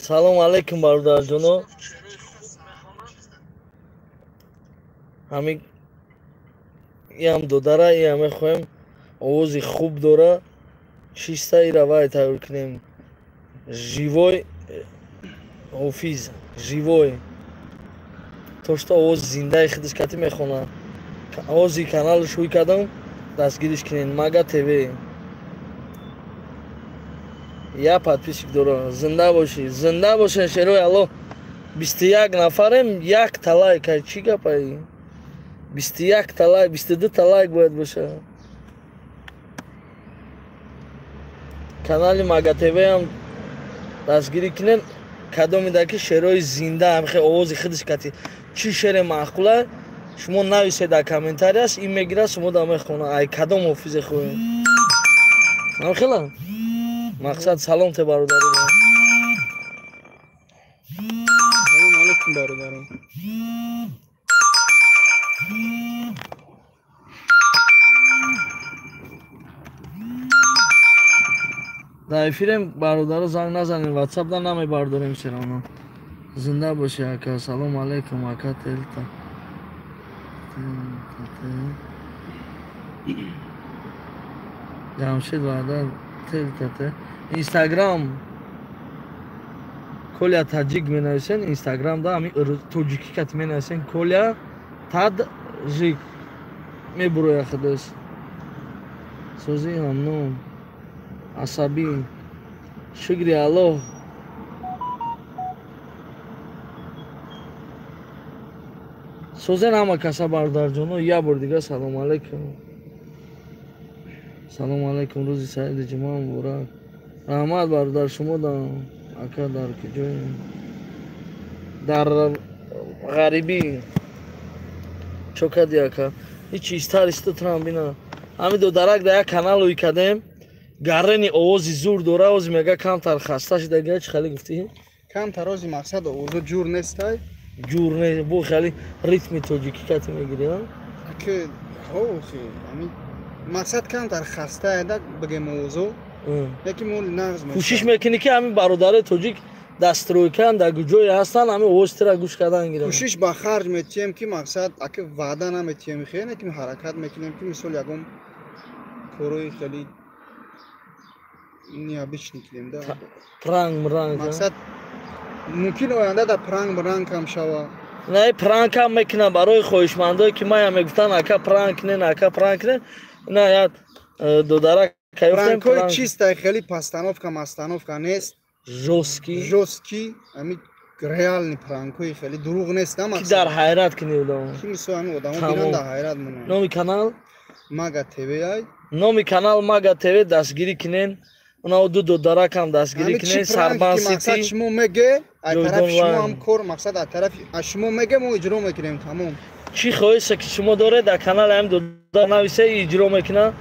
Салом алейкум бародарҷоно. Ҳамин иам додара, иам мехоҳем овози хуб дора, чиста ира вай тайёр кунем. Живой ҳофиз, живой. То что овози зиндаи худаш кати мехонад. Овози каналаш ҳуй кардам, дастгириш кунед. Мага ТВ. Я подписчик дора. Зинда бошӣ, зинда бошен шерои Аллоҳ. 21 нафарем, як та лайк. Ай чӣ гапай? 21 та лайк, 22 та лайк бояд боша. Канали Мага ТВ ҳам дастгирӣ кунед. Кадоме ки шерои зинда ҳамхе овози худаш кати чӣ шере маъқула, шумо нависед дар комментарияш, ин мегирад, шумо да мехона. Ай кадом ҳофизе хоҳед? Ҳамхела? Мақсад салом те бародаро. Салом алейкум бародаро. Дар эфирем бародаро, занг назанед, ватсап да намебардорем серано. Зинда бошӣ ака. Салом алейкум ака Телта. Ҷамшед ваъда Телта. Инстаграм Коля Таҷик менависен, Инстаграм да ҳамин тоҷикӣ кати менависен Коля Таджик мебуроя худаш. Сӯзи ҳамном асабӣ. Шукри Аллоҳ. Сӯзен ҳама каса бародарҷоно, як бор дига салом алейкум. Салом алейкум, рӯзи саиди ҷумъа муборак. Раҳмат бародар, шумо да ака дар куҷоем? Дар ғарибӣ. Чо кардӣ ака? Ҳеҷ истар исто трам бина. Ҳамин додарак да як канал ӯй кардем. Гаррени овози зур дора, ози мега камтар хаста шуда, га чӣ хеле гуфтӣ? Камтар ози мақсад овозо ҷур нестай. Ҷур не, бо хеле ритми тоҷикӣ кати мегирӣ, а? Аки, ҳо, хи, ҳамин мақсад камтар хаста эда бигем овозо. Яки мо нағз мешавад. Кӯшиш мекунӣ ки ҳамин бародарои тоҷик дар стройкаам, дар ҷое ҳастанд, ҳамин овози тира гӯш кардан гиранд. Кӯшиш ба харҷ метиҳем ки мақсад аки ваъда наметиҳем, хеле ки ҳаракат мекунем ки мисол ягон корои хеле необычный кунем да. Пранк мранк. Мақсад мумкин оянда да пранк мранк ҳам шава. Не, пранк ҳам мекунам барои хоҳишмандое ки маям мегуфтанд ака пранк кунен, ака пранк кунен. Ина як додарак пранкҳои чистай, хеле постановка мастановка нест. Жёсткий. Жёсткий, ҳамин реальный пранкҳои хеле дурӯғ нест, ки дар ҳайрат кунӣ одамо. Ки мисол ҳамин одамо бинанд дар ҳайрат монанд. Номи канал? Мага ТВ ай. Номи канал Мага ТВ, дастгирӣ кунен. Уна ду додаракам дастгирӣ кунен. Сарбан Сити. Шумо меге, ай тарафи шумо ҳам кор мақсад, ай тарафи шумо меге мо иҷро мекунем, тамом. Чӣ хоҳише ки шумо доред дар канали ҳам додар нависе, иҷро мекунад.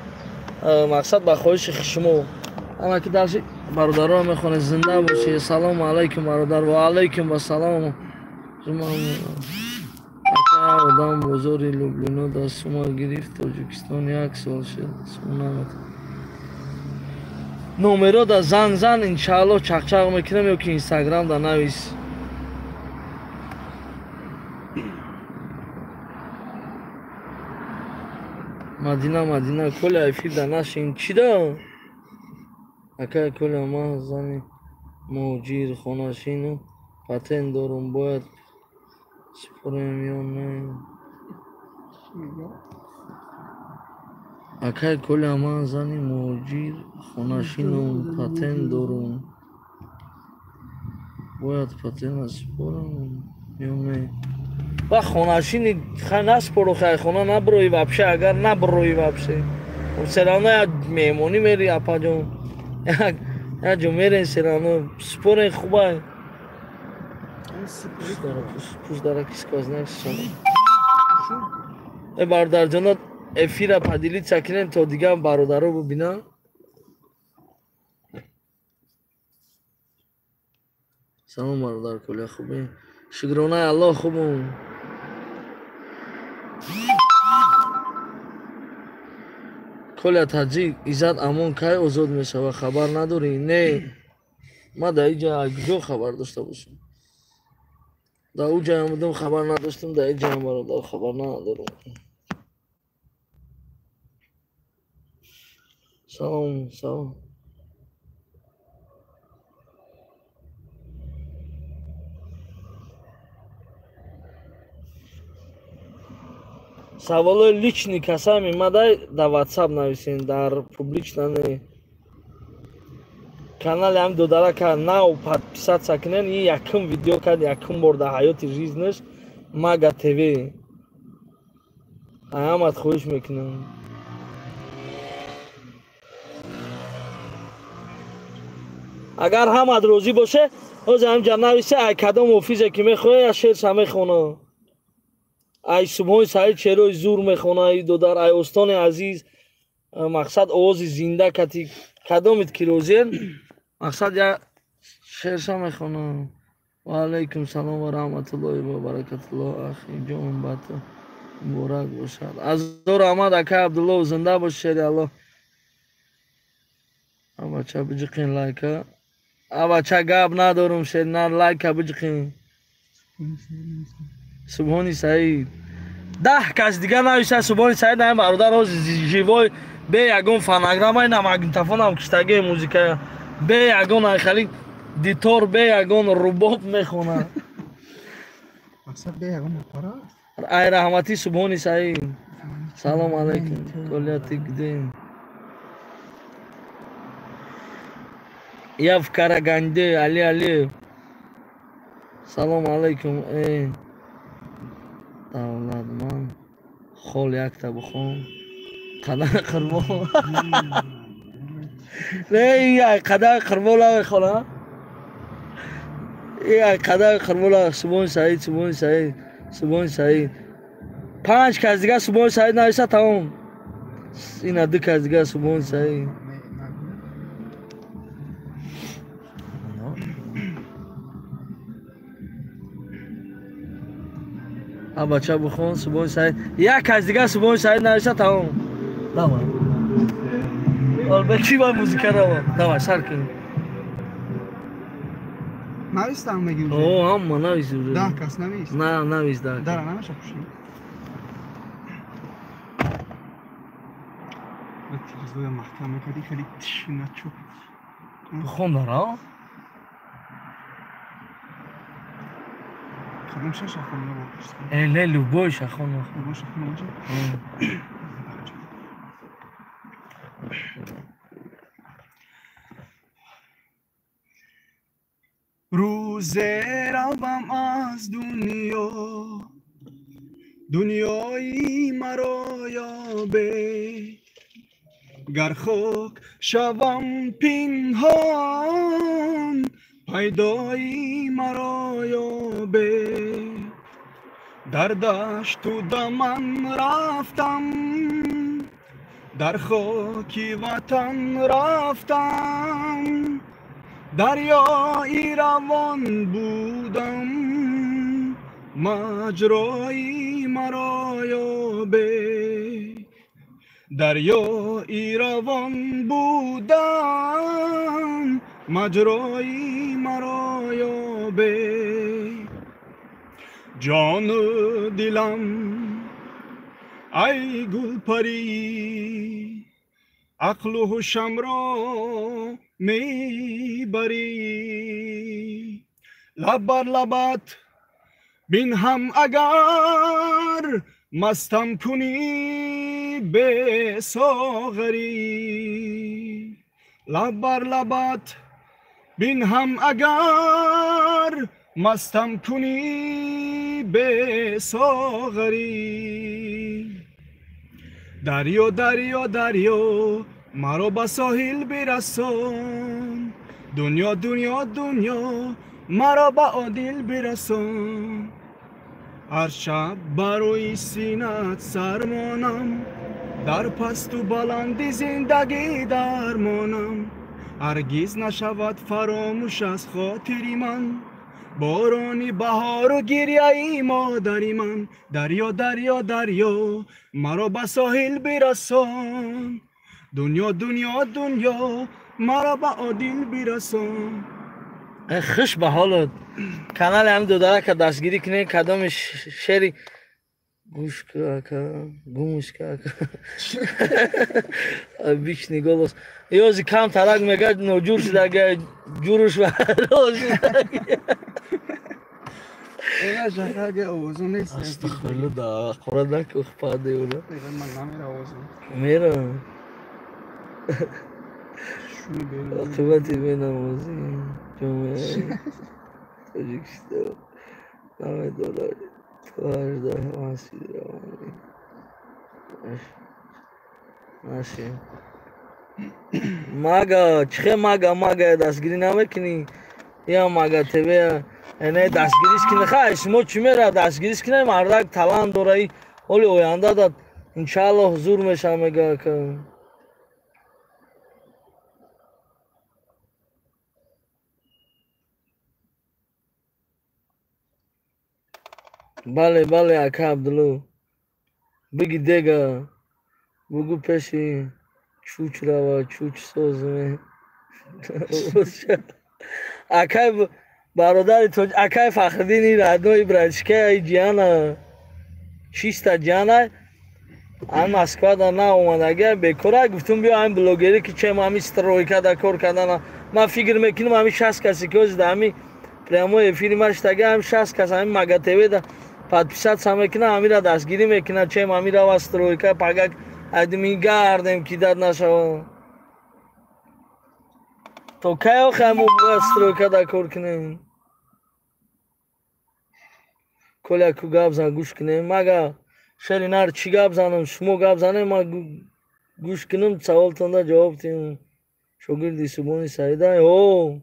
Мақсад ба хоҳиши шумо. Ана ки дарши бародаро мехонед, зинда бошед. Салому алайкум бародар. Ва алайкум вассалом. Ака одам бозори Люблино дар сума гирифт, Тоҷикистон як сол шуд. Номеро да занг зан, иншааллоҳ чақчақ мекунам ё ки Инстаграм да навис. Мадина, Мадина, Коля эфир да нашин. Чӣ да? Акай Коля, ман зани муҳоҷир хонашину патент дорум, бояд супорем ё не? Акай Коля, ман зани муҳоҷир хонашину патент дорум, бояд патент супорам ё не? Ва хонашини хай наспоро, хай хона наброи вообще, агар наброи вообще. Все равно як меҳмонӣ мери, апаҷон. Як ҷо мерен, все равно спорен хубай. Пуш дара ки сквозняк шава. Э бародарҷоно, эфира поделиться кунен то дигар бародаро бубинанд. Салом бародар Коля, хубе? Шукронаи Аллоҳ хубум. Коля Таҷик, Иззат Амон кай озод мешавад, хабар надорӣ? Не, Ма дар иҷа куҷо хабар дошта бошам? Дар ӯ ҷаям будам хабар надоштам, дар иҷаям бародар хабар надорам. Салом, салом. Саволои лични касами мадай дар WhatsApp нависен, дар публично не. Канали ҳам додарака нав подписаться кунен, и якум видео кард, якум бор дар ҳаёти жизнаш Мага ТВ. Ҳамат хоҳиш мекунам. Агар ҳамат розӣ боше, ҳозир ҳамҷа нависе, ай кадом офизе ки мехоҳе, я шерша мехона. Ай Субҳони Саид шерои зур мехона, ай додар, ай Остони азиз, мақсад овози зинда кати кадомит ки розиен, мақсад я шерша мехона. Ва алайкум салом ва раҳматуллоҳи ва баракатуллоҳ, ахи ҷон, ба ту муборак бошад. Азор Аҳмад ака Абдуллоҳ, зинда бош, шери Аллоҳ. Абача биҷиқин лайка. Абача гап надорум, шер на лайка биҷиқин. Субҳони Саид. 10 кас дига нависа Субҳони Саид, ҳам бародар ҳозир живой бе ягон фонограмма, ина магнитофонам киштаги музика, бе ягон айхали дитор, бе ягон рубоб мехона. Мақсад бе ягон аппарат? Ай раҳмати Субҳони Саид. Салом алайкум. Коля, ты где? Я в Караганде, Али Алиев. Салом алайкум. Эй давлатман, хол якта бихон. Қадар қурбон. Не, ай қадар қурбон мехонам. Ай қадар қурбон. Субҳони Саид, Субҳони Саид, Субҳони Саид. 5 кас дига Субҳони Саид нависа, тамом. Ина 2 кас дига Субҳони Саид. Абача бихон Субҳони Саид. Як кас дига Субҳони Саид нависа, тамом. Давай. Албатта ба музика рава. Давай, сар кун. Навистам мегӣ? О, ҳама навист. 10 кас навист? На, навист 10. Дара намеша пуши. Телевизор маҳкам мекардӣ, хеле тишина чуп. Бихон дара? Кадом шахон набуд? Не, любой шахон. Любой шахон набуд? Рӯзе равам аз дунё, дунёи маро ёбед, гар хок шавам пинҳон, пайдои маро ёбед. Дар дашту даман рафтам, дар хоки ватан рафтам, дарёи равон будам, маҷрои маро ёбед. Дарёи равон будам, маҷрои маро ёбед. Ҷону дилам ай гулпарӣ, ақлу ҳушамро мебарӣ. Лаб бар лабат бинҳам агар, мастам кунӣ бесоғарӣ. Лаб бар лабат бинҳам агар, мастам кунӣ бесоғарӣ. Дарё, дарё, дарё, маро ба соҳил бирасон. Дунё, дунё, дунё, маро ба одил бирасон. Ҳар шаб барои синат сармонам, дар пасту баланди зиндагӣ дармонам. Ҳаргиз нашавад фаромӯш аз хотири ман, борони баҳору гиряи модари ман. Дарё, дарё, дарё, маро ба соҳил бирасон. Дунё, дунё, дунё, маро ба одил бирасон. Хуш ба ҳолат. Канали ҳами додарака дастгирӣ кунед, кадоми шери гӯш ка ака, гумш ка ака. Обычный голос. Ёзи кам тарак мега ноҷур шудага, ҷуруш вайрон шудага. Астағфирулло, да қора наку паде ура. Мера. Оқибати бенамозӣ ҷомеаи Тоҷикистон намедорад то 18 масҷид равонӣ нашем. Мага чихе мага мага дастгирӣ намекунӣ? Я мага ТВ эне дастгириш кунӣ. Хай шумо чӣ мера дастгириш кунед? Мардак талант дора, ҳоли оянда дад иншааллоҳ зур меша мега ака. Бале, бале, ака Абдулло. Биги дега. Бугу пеши чуч рава, чуч созме. Акай бародари тоҷ, акай Фахриддини родной братишка ҷиана. Чиста ҷиана. Ам Москва да наомадага бекора гуфтум биё ам блогери ки чем ами стройка да кор кардана. Ман фикр мекунам ами 60 каси ки ҳозир да ами прямой эфири ма штага ами 60 кас ами Мага ТВ да подписаться мекунам, амира дастгирӣ мекунам, чем амира ва стройка пагак адми гардем ки дад нашава. То кай охай мо бояд стройка да кор кунем? Коля ку гап зан гӯш кунем. Мага шери нар чӣ гап занам, шумо гап занем, ман гӯш кунам, саволтонда ҷавоб диҳам. Шогирди Субони Саида, о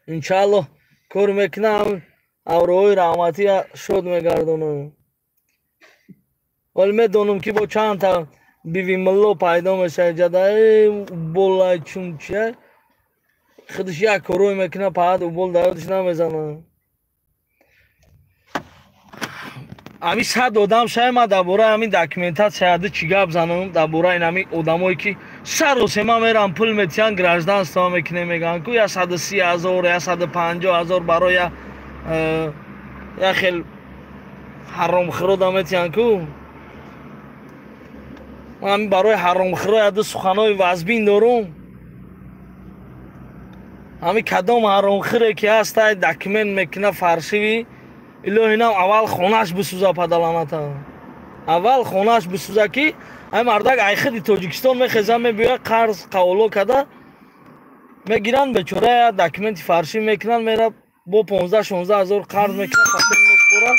иншааллоҳ кор мекунам, авроҳои раҳматӣ шод мегардонам. Вале медонам ки бо чандта биви милло пайдо мешавад ҷада, болай чун чия худаш як корое мекунад, паҳат убол дар ёдаш намезанад. Ами 100 одам шай ма дар бораи ҳамин документатсия ду чӣ гап занам, дар бораи ин ҳами одамое ки саросема меран пул метиҳанд, гражданство мекунем мегӯянд ку 130 000, 150 000 барои як хел ҳаромхӯрода метиҳанд ку. Ман ҳамин барои ҳаромхӯро яду суханҳои вазбин дорум. Ҳамин кадом ҳаромхӯре ки ҳастай документ мекуна фаршиви, илоҳи нам аввал хонаш бисӯза падаланата. Аввал хонаш бисӯза ки ай мардак ай худи Тоҷикистон мехеза мебиёяд қарз қаволо када мегиранд бечора я документи фаршӣ мекунанд, мера бо 15-16 ҳазор қарз мекунад, патент меспора.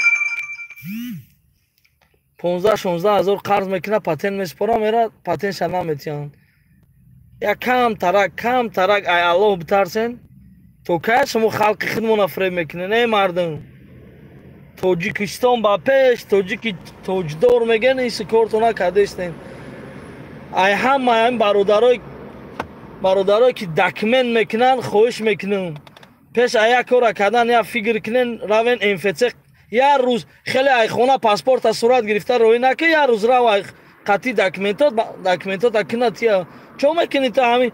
15-16 ҳазор қарз мекунад, патент меспора, мера патентша наметиҳанд. Я кам тарак, кам тарак ай Аллоҳ битарсен. То кай шумо халқи худмона фиреб мекунед, эй мардум? Тоҷикистон ба пеш, тоҷики тоҷдор мегӯянд, ин сикортона кардастен. Ай ҳама ин бародарое ки документ мекунанд, хоҳиш мекунам. Пеш ай як кора кардан, як фикр кунен, равен МФЦ. Як рӯз хеле ай хона паспорта сурат гирифта роҳӣ накун, як рӯз рав ай қатъи документота куна тия. Чо мекунӣ ту ҳамин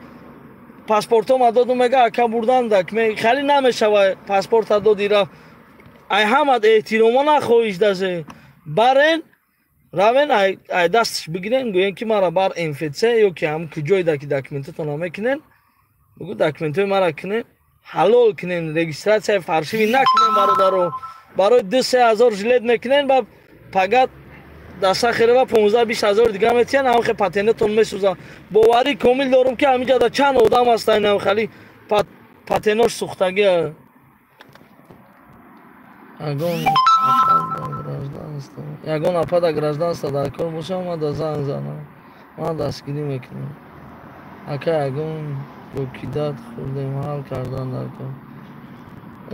паспортома додум, мега ака бурдан документ, хеле намешава паспорта доди рафт. Ай ҳамад эҳтиромона хоҳиш дазе. Барен равен ай дасташ бигирен, гӯен ки мара бар МФЦ ё ки ҳам куҷоеда ки документотона мекунен, бугӯ документҳои мара кунен, ҳалол кунен, регистратсияи фаршивӣ накунен бародаро. Барои 2-3 ҳазор жилет мекунен, ба пагат даста херева 15-20 ҳазор дига метиҳан, ҳамхе патентатон месӯзад. Боварӣ комил дорум ки ҳаминҷода чанд одам ҳастанд ҳамхали патенош сӯхтагия. Ягон апада гражданство дар кор боша, ман да занг занам, ман дастгирӣ мекунам. Ака ягон бокидат хӯрдем, ҳал кардан дар кор.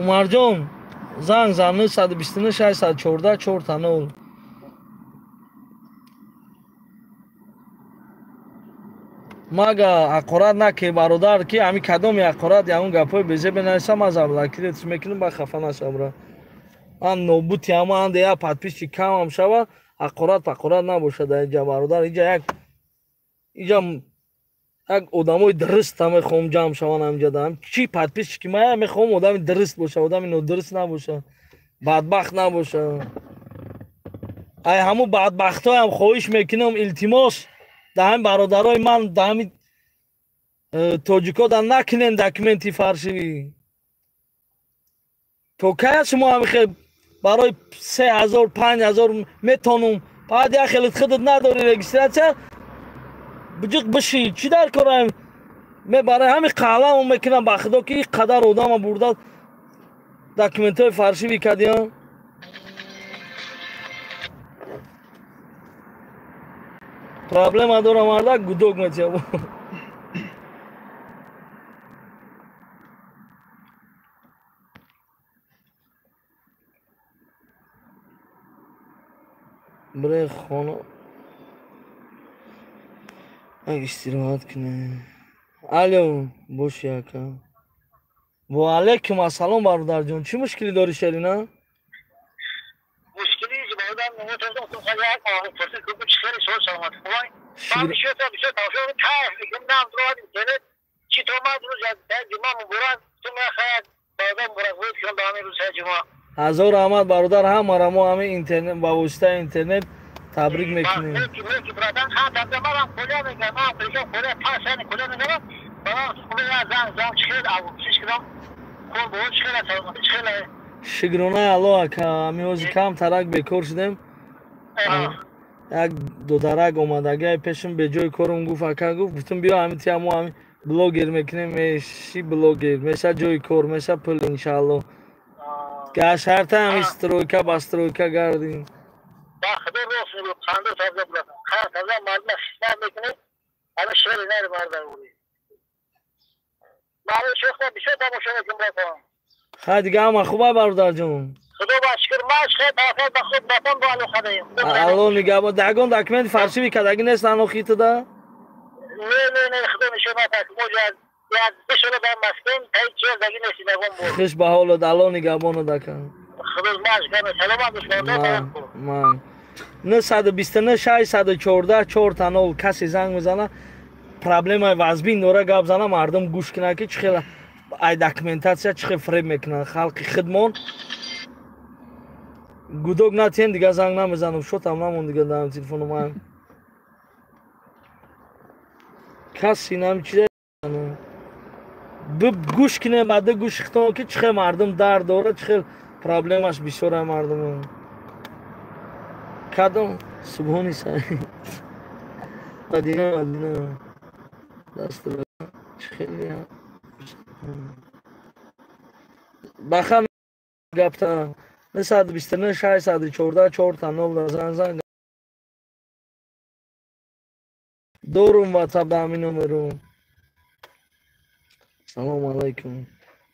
Умарҷон, занг зан 929 614 4 0. Мага ҳақорат наке бародар, ки ҳамин кадоми ҳақорат ягон гапҳои безеб бенависам, ман заблокировать мекунам, ба хафа нашавра. Ман нобути ҳама анде як подписчик камам шава, ҳақорат пақорат набошад дар инҷа бародар. Инҷа як инҷа Як одамои дуруст мехоҳам ҷамъ шаванд ҳамҷода. Чи подписчики мая мехоҳам одами дуруст боша, одами нодуруст набоша, бадбахт набоша. Ай ҳаму бадбахтҳоям хоҳиш мекунам, илтимос, да ҳамин бародарои ман, да ҳамин тоҷико да накунен документи фаршивӣ. То кая шумо ҳамихе барои 3000 5000 метонум, баъд як хеле худат надори регистрация, буҷиқ биши, чӣ дар корам? Мебарам ҳамин қаламу мекунам ба худо ки ин қадар одама бурда документҳои фаршивӣ кардиям. Проблема дорам, мардак гудок метиҳам. Бре хона як истироҳат кунем. Алло, боши ака. Ва алайкум ассалом бародарҷон. Чӣ мушкилӣ дорӣ Шерина? Мушкилӣ бародар наметавонам ту хали як пурсид ки чӣ хеле шумо саломат хубай. Ман бисёр бисёр тамошо кайф мекунам, нам дурад интернет. Чӣ то ман рӯз аз ҷумъа муборак, ту мехоҳад бародар муборак буд кунам ба ҳамин рӯзи ҷумъа. Ҳазор раҳмат бародар, ҳамаро мо ҳамин интернет ба воситаи интернет табрик мекунем. Шукронаи Аллоҳ ака, ҳамин ҳозир кам тарак бекор шудем. Як додарак омадагай пешам беҷои корум гуфт ака, гуфт гуфтам биё ҳамин тия мо ҳамин блогер мекунем, меши блогер, меша ҷои кор, меша пул иншааллоҳ. Гашарта ҳамин стройка ба стройка гардим. Ба худо рост мегӯ, қандо сабза булатам. Қанд сабза мардума хизмат мекунед, ҳама шери нари марда гӯӣ. Маро шохта бисёр тамошо мекунам братам. Хай дига ҳама хуба бародарҷон. Худо ба шукр, ман хел бахел ба худ батон бо алоқа даем. Алло нигаҳбон. Дагон документи фаршивӣ кардагӣ нест анохитуда? Не, не, не, худо нишон надад. Мо як бишола дар Москваем, таи чиз даги нест дагон буд. Хуш ба ҳолат, алло нигаҳбонат ака. Худо маш кана, саломат бош бародар. Ман 929 614 4 0 касе занг мезана, проблемаи вазбин дора гап зана, мардум гӯш кунад ки чӣ хел ай документация чӣ хел фреб мекунанд халқи худмон. Гудок натиҳем, дига занг намезанам, шотам намон дига дар телефону ман. Каси нам чизе гӯш кунем, баъда гӯш хитон ки чӣ хел мардум дард дора, чӣ хел проблемаш бисёра мардум. Кадом субҳони сай Мадина, Мадина даст чӣ хеле баха гапта 929 614 4 0 занг занг дорум ватсап да ҳамин номеру. Салому алайкум.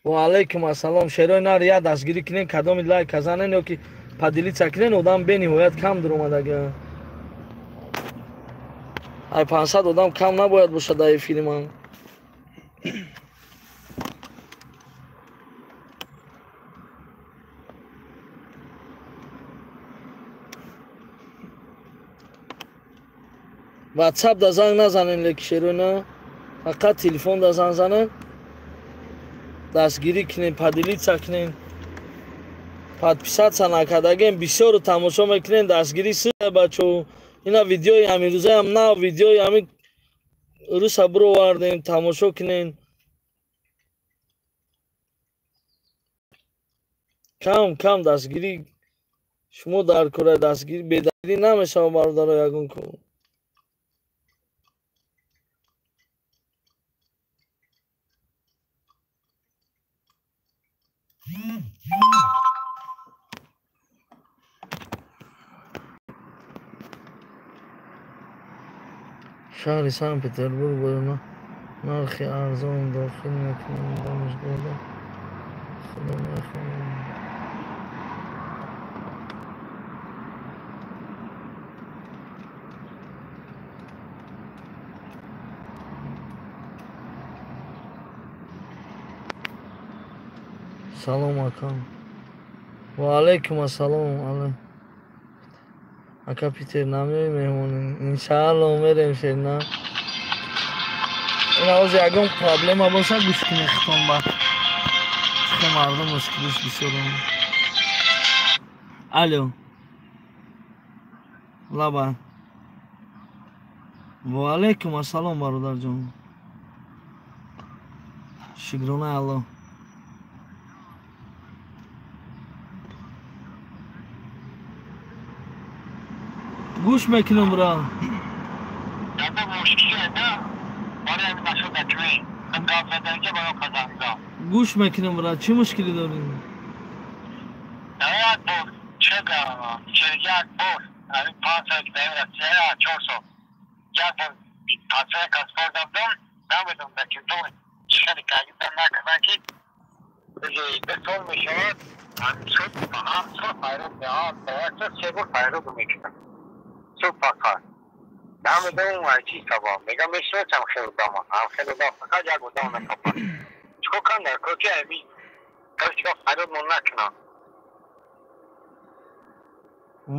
Ва алайкум ассалом. Шерои нар я дастгирӣ кунен, кадоми лайка занен ё ки поделиться кунен, одам бениҳоят кам дуромадага. Ай 500 одам кам набояд бошад дар эфири ман. Ватсап да занг назанен леки шерои на, фақат телефон да занг занен. Дастгирӣ кунен, поделиться кунен. Подписаться накардагем, бисёру тамошо мекунен, дастгирӣ с бачо. Ина видеои ҳамин рӯзаам нав, видеои ҳамин рӯза бировардем, тамошо кунен. Кам кам дастгирӣ шумо дар кора, дастгирӣ бедастгирӣ намешава бародаро ягон кор. Шаҳри Санкт-Петербург бо нархи арзон дохил мекунанд донишгоҳда. Худо мехонад. Салом ака. Ва алайкум ассалом. Ака Питер намеои меҳмонӣ? Иншаалло мерем шерна. Ин ҳозир ягон проблема боша, гӯш кунед хитон ба. Чӣ мардум мушкилиш бисёр. Алло. Лаба. Ва алайкум ассалом, бародарҷон. Шукронаи Аллоҳ. Гӯш мекунам, бра. Гӯш мекунам, бра. Чӣ мушкилӣ дорем?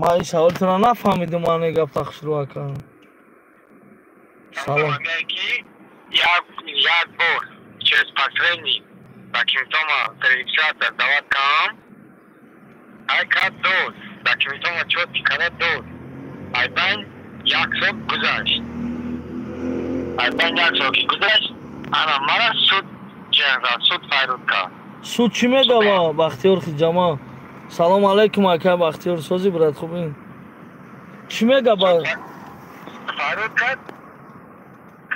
Ман ин саволтонро нафаҳмидум, ман гап тахшурӯ ака. Салом. Як бор через посредник документома регистрация дават кам, ай кад дод, документома чётки када дод. Айбан як сол гузашт. Айбан як сол ки гузашт, ана мара суд ҷанза, суд файруд кард. Суд чӣ медава, Бахтиёр Хиҷама? Салом алейкум, ака Бахтиёр, сози брат, хубин? Чӣ мегаба? Файруд кард,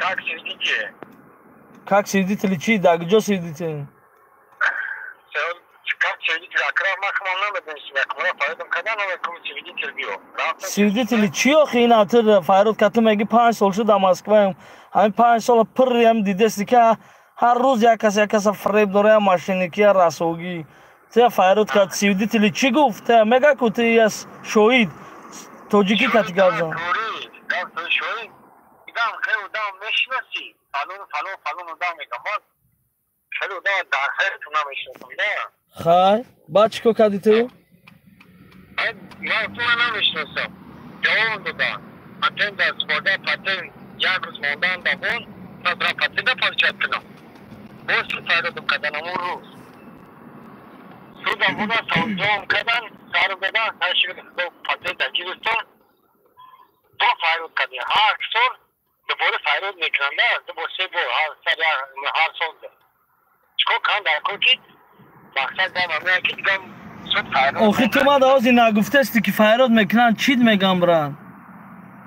как свидетель. Как свидетели чӣ? Дар куҷо свидетель? Свидетели чӣ охи? Ин атр файруд кард, ту меги 5 сол шуд дар Москваем. Ҳамин 5 сола пирри ҳам дидести ки ҳар рӯз як кас як каса фреб дора, я мошенники, я расогӣ. Те файруд кард, свидетели чӣ гуфт? Те мега ку ты яс шоҳид. Тоҷикӣ кати гап зан. Хай, баъд чӣ кор кардӣ ту? Ман туро намешиносам. Ҷавоб додам. Патент дар супорда, патент як рӯз мондаам дар бон, надорам патента получать кунам. Боз суд файрудам кардан ҳамон рӯз. Судам буда, саволҷавоб кардан, сар додан, сар шуд, патента гирифтам. Бо файруд кардем. Ҳар сол дубора файруд мекунанд, ду бор, се бор, ҳар сол. Чикор кардам дар кор ки мақсад дам ҳамин ки дигам суд файруд. Охи ту мада ҳозир нагуфтасти ки файруд мекунанд, чит мегам, брат?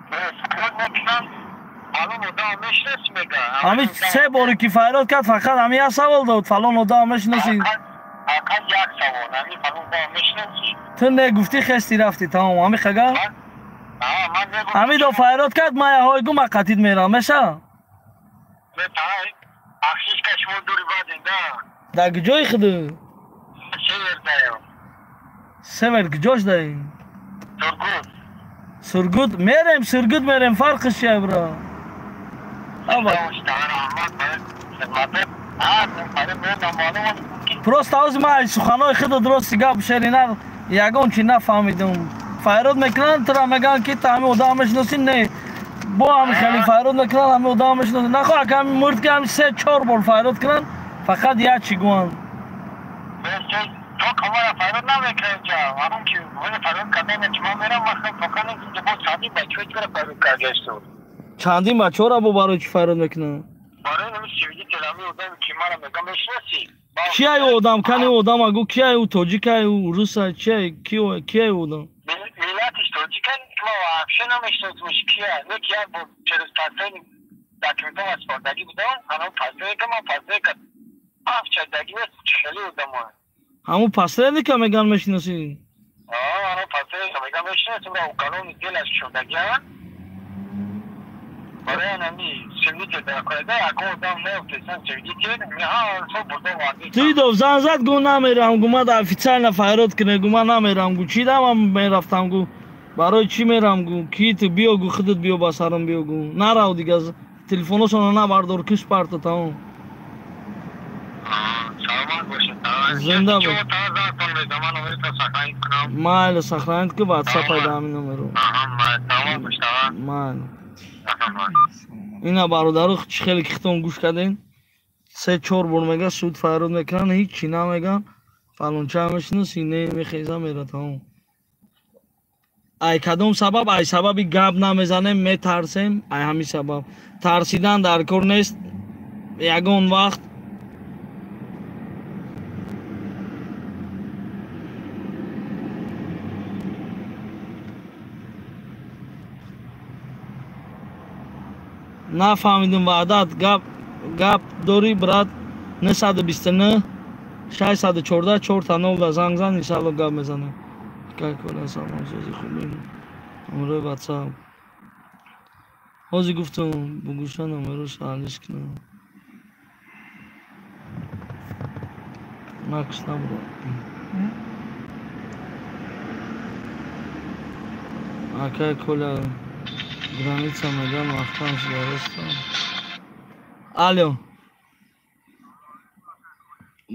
Файруд мекунанд, фалон одам мешиноси мега. Ҳамин се боре ки файруд кард, фақат ҳамин як савол дод, фалон одам мешиноси. Фақат як савол, ҳамин фалон одам мешиноси. Ту не гуфтӣ, хести рафтӣ, тамом, ҳамин хага? Ҳамин до файруд кард, ман яҳой гум қатид мерам, меша? Дар куҷои худу? Север куҷош даи? Сургут. Мерем, Сургут мерем, фарқиш чия, бро? Просто ҳозир ман суханои худу дурости гап шерина ягон чи нафаҳмидум. Файруд мекунанд, тура мегӯянд ки ту ҳамин одам мешиносӣ, не. Бо ҳамин хеле файруд мекунанд, ҳамин одам мешиносӣ. Нахоҳ ака ҳамин мурд ки ҳамин 3-4 бор файруд кунанд, фақат як чӣ гӯянд. Чандин бачаҳоро бо барои чӣ файруд мекунанд? Кияй одам? Кани одам агу кияй ӯ тоҷикай, ӯ русай, чияй, кияй одам? Миллатиш тоҷикай, ма вообще намешиносимш кия. Не ки як бор через посредник документам супордагӣ будам, ҳамон посредника ман посредника афчадагӣ нест, хеле одамо. Ҳамон посредника меган мешиносӣ? Ҳамон посредника меган мешиносим, ра уголовный делаш шудагӣ. Барои ҳамин свидетель дар кореда, ягон одам неуфтесан свидетель, меҳа сол бурда овардӣ. Ту зан зад, гу намерам, гу мада официально файруд куне, гу ман намерам, гу чӣ дам мерафтам, гу барои чӣ мерам, гу ки ту биё, гу худат биё ба сарам биё, гу нарав дига, телефоношонро набардор, киш парто, тамом. Саломат бошед. Зинда бош. Майли, сохранить ки, ватсап пайда ҳамин номеро. Саломат бош. Майли. Ина бародаро чӣ хеле ки хитон гӯш кардем, 3-4 бор мега суд файрод мекунанд, ҳеҷ чӣ намеган, фалонча мешинаси, не мехеза мера тамом. Ай кадом сабаб? Ай сабаби гап намезанем, метарсем, ай ҳамин сабаб. Тарсидан дар кор нест ягон вақт. Нафаҳмидим ваъдат гап дорӣ брат 929 614 4 0 занг зан, иншалло гап мезанем. Какола салом сози хубӣ ҳамроҳи ватсап. Ҳозир гуфтам бугӯша номеро шаҳлиш кунам. Накш набуро. Акай Коля граница меган вақтам шуда. Алло.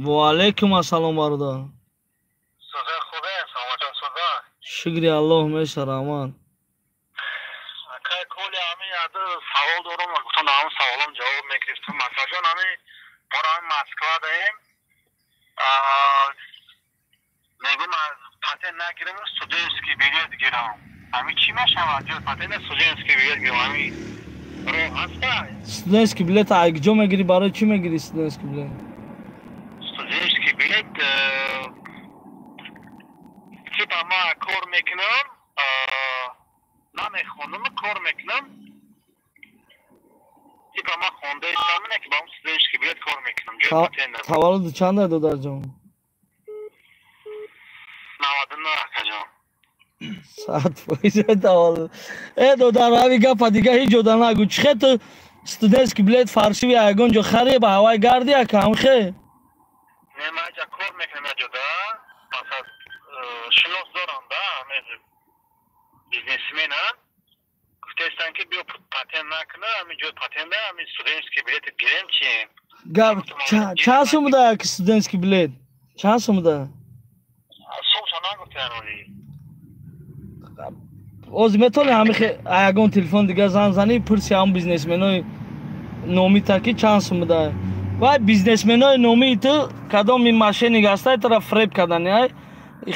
Ва алейкум ассалом бародар. Шукри Аллоҳ меша раҳмат. Акай Коля ҳамин яду савол дорам, гуфтам ҳамон саволам ҷавоб мегирифтам. Масалан ҳамин бора ҳамин Москва даем. Мегӯм аз патент нагирам, студентский билет гирам. Ҳамин чӣ мешавад? Ҷо патент студентский билет гирам, ҳамин роҳ ҳаста? Студентский билет ай куҷо мегирӣ? Барои чӣ мегирӣ студентский билет? Студентский билет типа ма кор мекунам, намехонам, кор мекунам. Типа ма хондаистам, не ки ба он студентский билет кор мекунам. Ҷои патент надорам. Таваллуд чанд ай додарҷон? 99 акаҷон. 100% таваллуд. Э додар, ҳамин гапа дига ҳеҷ ҷода нагӯ. Чӣ хел ту студентский билет фаршиви ягон ҷо харӣ ба ҳавай гарди ака ҳамхе? Не, ман ҷа кор мекунам як ҷода. Масалан шинос дорам да, ҳамин бизнесменам. Гуфтаистанд ки биё патент накуна, ҳамин ҷои патент да, ҳамин студентский билет гирем чи? Гап чанд сум буда ки студентский билет? Чанд сум буда? Сумша нагуфтаян оли. Ози метавонӣ ҳамин ягон телефон дига занг занӣ, пурси ҳамон бизнесменои номита ки чанд сум буда. Вай бизнесменои номии ту кадом ин мошенник ҳастай, тура фреб кардани ай.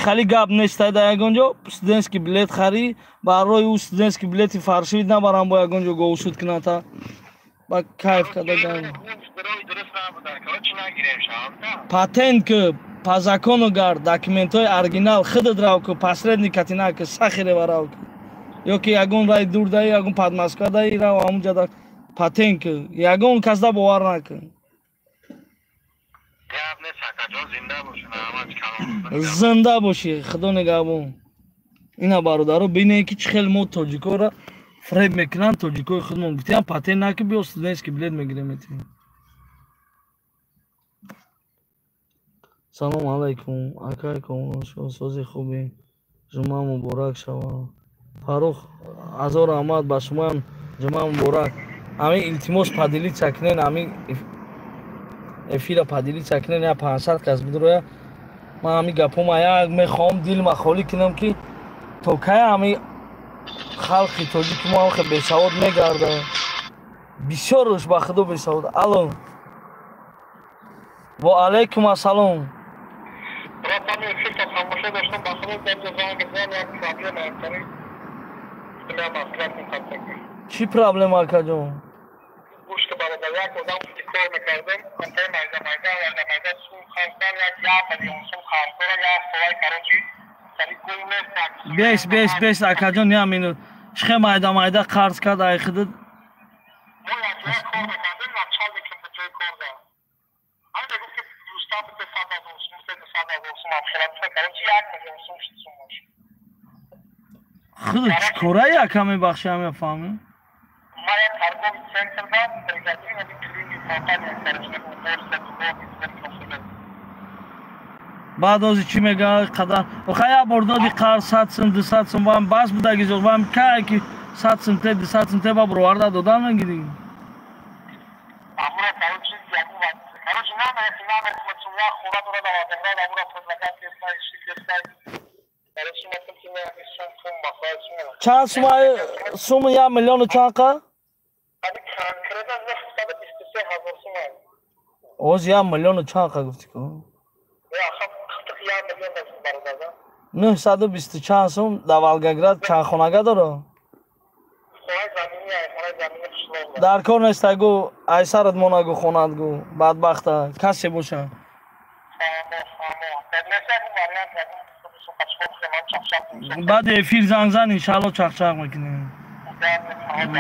Хали гап нестай дар ягон ҷо, студентский билет харӣ, барои ӯ студентский билети фаршивид набарам бо ягон ҷо говшуд куната. Ба кайф карда гап. Патент ку, по закону гард, документҳои оригинал худат рав ку, посредник кати наку, сахирева рав ку. Ё ки ягон рай дур даи, ягон под Москва даи, рав ҳамунҷа да патент ку. Ягон кас да бовар накун. Зинда бошӣ, худо нигаҳбон. Ина бародаро бинед ки чӣ хел мо тоҷикоро фреб мекунанд, тоҷикои худмон. Гуфтиам патент наки, биё студентский билет мегирем метиҳем. Салом алайкум, акай сози хубӣ, ҷумъа муборак шавад. Фаррух ҳазор раҳмат ба шумоям, ҷумъа муборак. Ҳамин илтимос поделиться кунед, ҳамин эфира поделиться кунед, я 500 кас бидроя. Ман ҳамин гапома як мехоҳам дилма холӣ кунам ки то кай ҳамин халқи тоҷики мо ҳамхе бесавод мегардад. Бисёрш ба худо бесавод. Алло. Ва алайкум ассалом. Чӣ проблема акаҷон? Бес, бес, бес, акаҷон, як минут. Чӣ хел майда майда қарз кард ай худат? Худат чӣ кораи ака мебахшӣ, ҳамин фаҳмӣ? Баъд ози чӣ мега қадар? Оха як бор доди қарз 100 сум, 200 сум, вам бас будаги зо, вам кай ки 100 сум те, 200 сум те ба бироварда додан мегирӣ. Чанд сум сум 1 миллиону чанд қа? Оз 1 миллиону чанд қа гуфтӣ ку? 920 чанд сум дар Волгоград чанд хонага дора? Дар кор неста гу, айсарат мона гу хонат гу, бадбахта, касе боша. Баъди эфир занг зан, иншаалло чақчақ мекунем.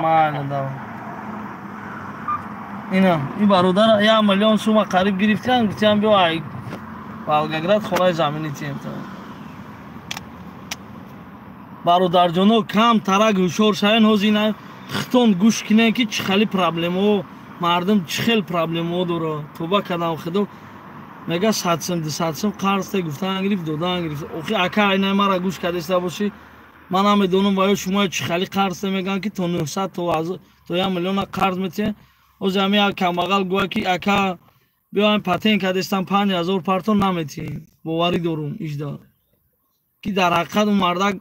Майли, давай. Ина, ин бародар 1 миллион сума қариб гирифтан, гуфтиам биё ай Волгоград хонаи заминӣ тием та. Бародарҷоно, кам тарак ҳушёр шавен, ҳоз ина хитон гӯш кинен ки чӣ хели проблемаҳо, мардум чӣ хел проблемаҳо дора. Тоба кадам худо мега 100 сум, 200 сум қарз те гуфтан гирифт, додан гирифт. Охи ака айнаи мара гӯш кардеста бошӣ, ман намедонам ва ё шумо чӣ хели қарз те мегӯянд ки то 900 то 1 миллиона қарз метиҳед. Ҳоз ҳами як камбағал гӯяд ки ака биё ҳами патент кардестам 5000 партон наметиҳем. Боварӣ дорум ижда ки дар ҳақиқат он мардак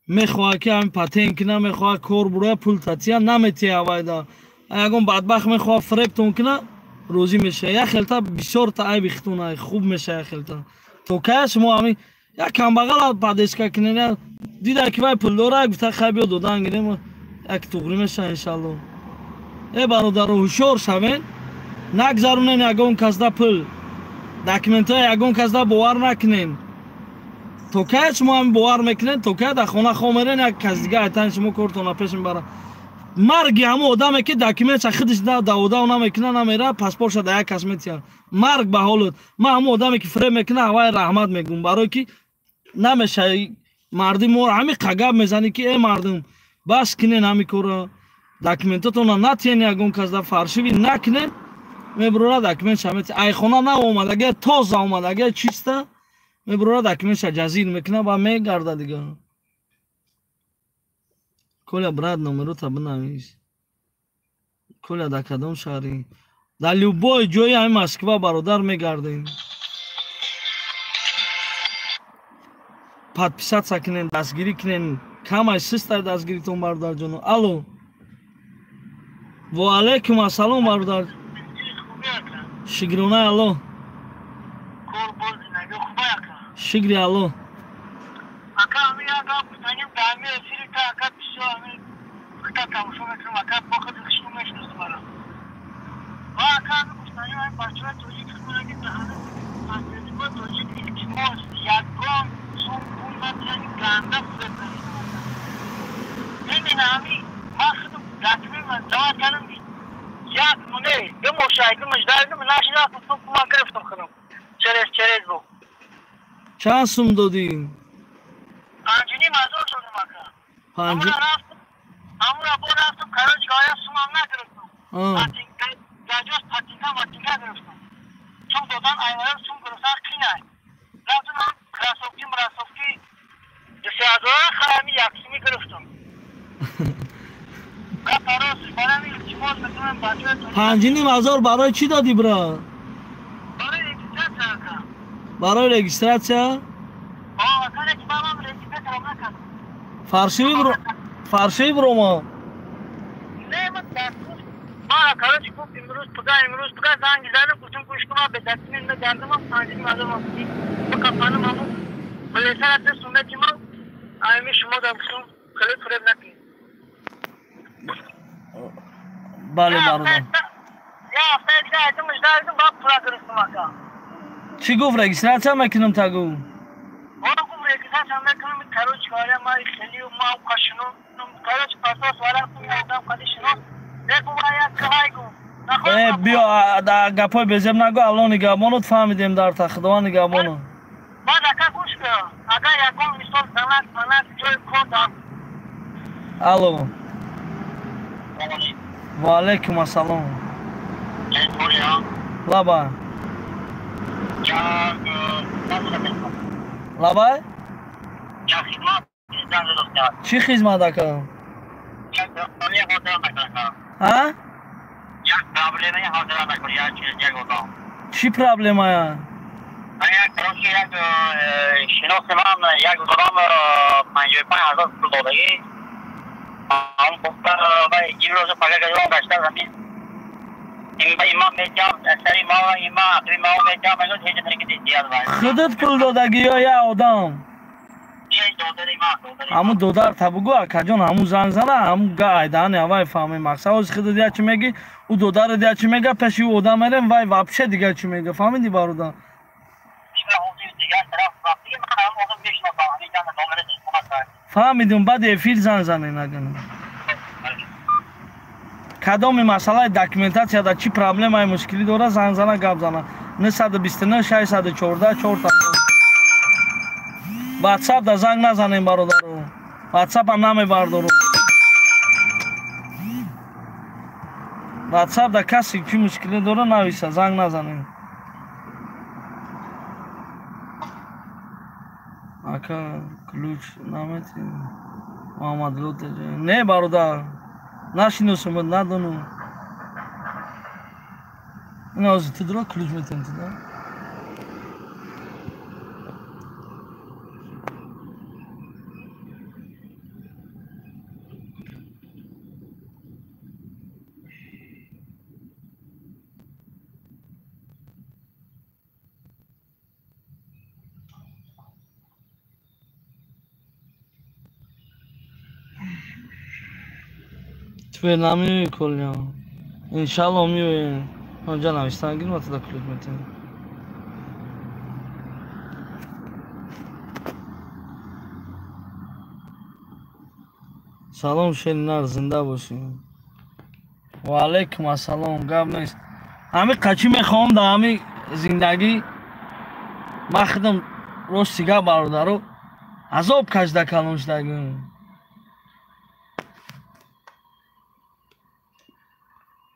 мехоҳад ки ҳамин патент кина, мехоҳад кор буроя, пул татия наметиҳад авайда. Ягон бадбахт мехоҳад фиребтон кина, розӣ мешавад. Як хелта бисёрта айби хитона хуб мешавад як хелта. То кая шумо ҳамин як камбағала падеска кинен, дида ки вай пул дора, гуфта хай биё додан гирем, як туғрӣ мешавад иншаалло. Э бародаро, ҳушёр шавен, нагзаронен ягон касда пул, документҳои ягон касда бовар накунен. То кая шумо ҳамин бовар мекунед, то кая дар хона хоб мерен, як кас дига айтани шумо кортона пеш мебарад. Марги ҳамон одаме ки документша худаш даводав намекуна, намера, паспортша дар як кас метиҳад. Марг ба ҳолат. Ман ҳамон одаме ки фиреб мекуна, ҳавай раҳмат мегӯм, барое ки намешавад мардуми мо ҳамин қагаб мезанӣ ки э мардум, бас кунен ҳамин корро, документотонро натиҳен ягон кас да фаршиви накунен, мебурора документша метиҳад. Ай хона наомадага, тоза омадага, чиста, мебурора документша ҷазир мекуна ва мегарда дига. Коля, брат, номерота бинавис. Коля, дар кадом шаҳрӣ? Дар любой ҷои ҳамин Москва бародар мегардем. Подписаться кунен, дастгирӣ кунен. Камай систай дастгиритон бародарҷоно. Алло. Ва алайкум ассалом бародар. Шукронаи Аллоҳ. Шукри Аллоҳ. Чанд сум додӣ? 5,5 ҳазор додам ака. Ҳамура бо рафтам, короче говоря, сумам нагирифтам. Гаҷош патинка матинка гирифтам. Сум додан айварам сум гирифтан қинай. Рафтам кроссовки мроссовки 2-3 ҳазора харами як суми гирифтам. 5,5 ҳазор барои чӣ додӣ, бро? Барои регистрация ака. Барои регистрация? Фаршиви бро, фаршиви бро ма. Не, ман ма короче гуфт имрӯз пага, имрӯз пага занг задам, гуфтам гӯш кун, ман бе документ мегардам, 5,5 ҳазор ман бикафанам ҳамун билесара сумети ман ами шумо дар гуфтам хеле фиреб накунед. Бале бародар. Я ҳафтаи дига айтам ждардам, баъд пула гирифтам ака. Чӣ гуфт регистрация мекунам та гу? Гуфт регистрация мекунам, короче говоря, ман хеле ма қашино, короче пасос варафтам, одам қади шинос. Э биё гапҳои безеб нагӯ, Аллоҳ нигаҳбонот, фаҳмидем дар та, Худованд нигаҳбонот. Баъд ака гӯш кун, агар ягон мисол занак занак ҷои кор дар. Алло. Ва алайкум ассалом. Лаба. Лабай? Чӣ хизмат ака? А? Чӣ проблемая? Шиноси ман як одам 55 ҳазор пул додагӣ. Имрӯз пага гашта замин. Худат пул додагӣ ё я одам? Ҳамун додар та бугӯ, акаҷон, ҳамун занг зана, ҳамун га айдаани аввай фаҳмем. Мақсад ҳозир худат я чӣ мегӣ, ӯ додарат я чӣ мега, пеши ӯ одам мерем, вай вообще дигар чӣ мега. Фаҳмидӣ, бародар? Фаҳмидум, баъди эфир занг занем агана. Кадоми масъалаи документатсияда чӣ проблемаи мушкилӣ дора, занг зана, гап зана. 929 614 4. WhatsApp да занг назанем, бародаро. WhatsApp-ам намебардорум. WhatsApp да касе чӣ мушкилӣ дора, нависа, занг назанем. Ака, ключ намети? Муҳаммадло не, бародар, нашиносум, надонум. Ина ҳозир ту дуро ключ метавонӣ ту да? Твер намеои колля. Иншалло меоем. Онҷа навистан гир, ма туда ключ метавонем. Салом, шери нар, зинда бошӣ. Ва алайкум ассалом, гап нест. Ҳами қачӣ мехоҳам дар ҳами зиндагӣ, ман худам рости гап, бародаро, азоб кашида калон шудагим.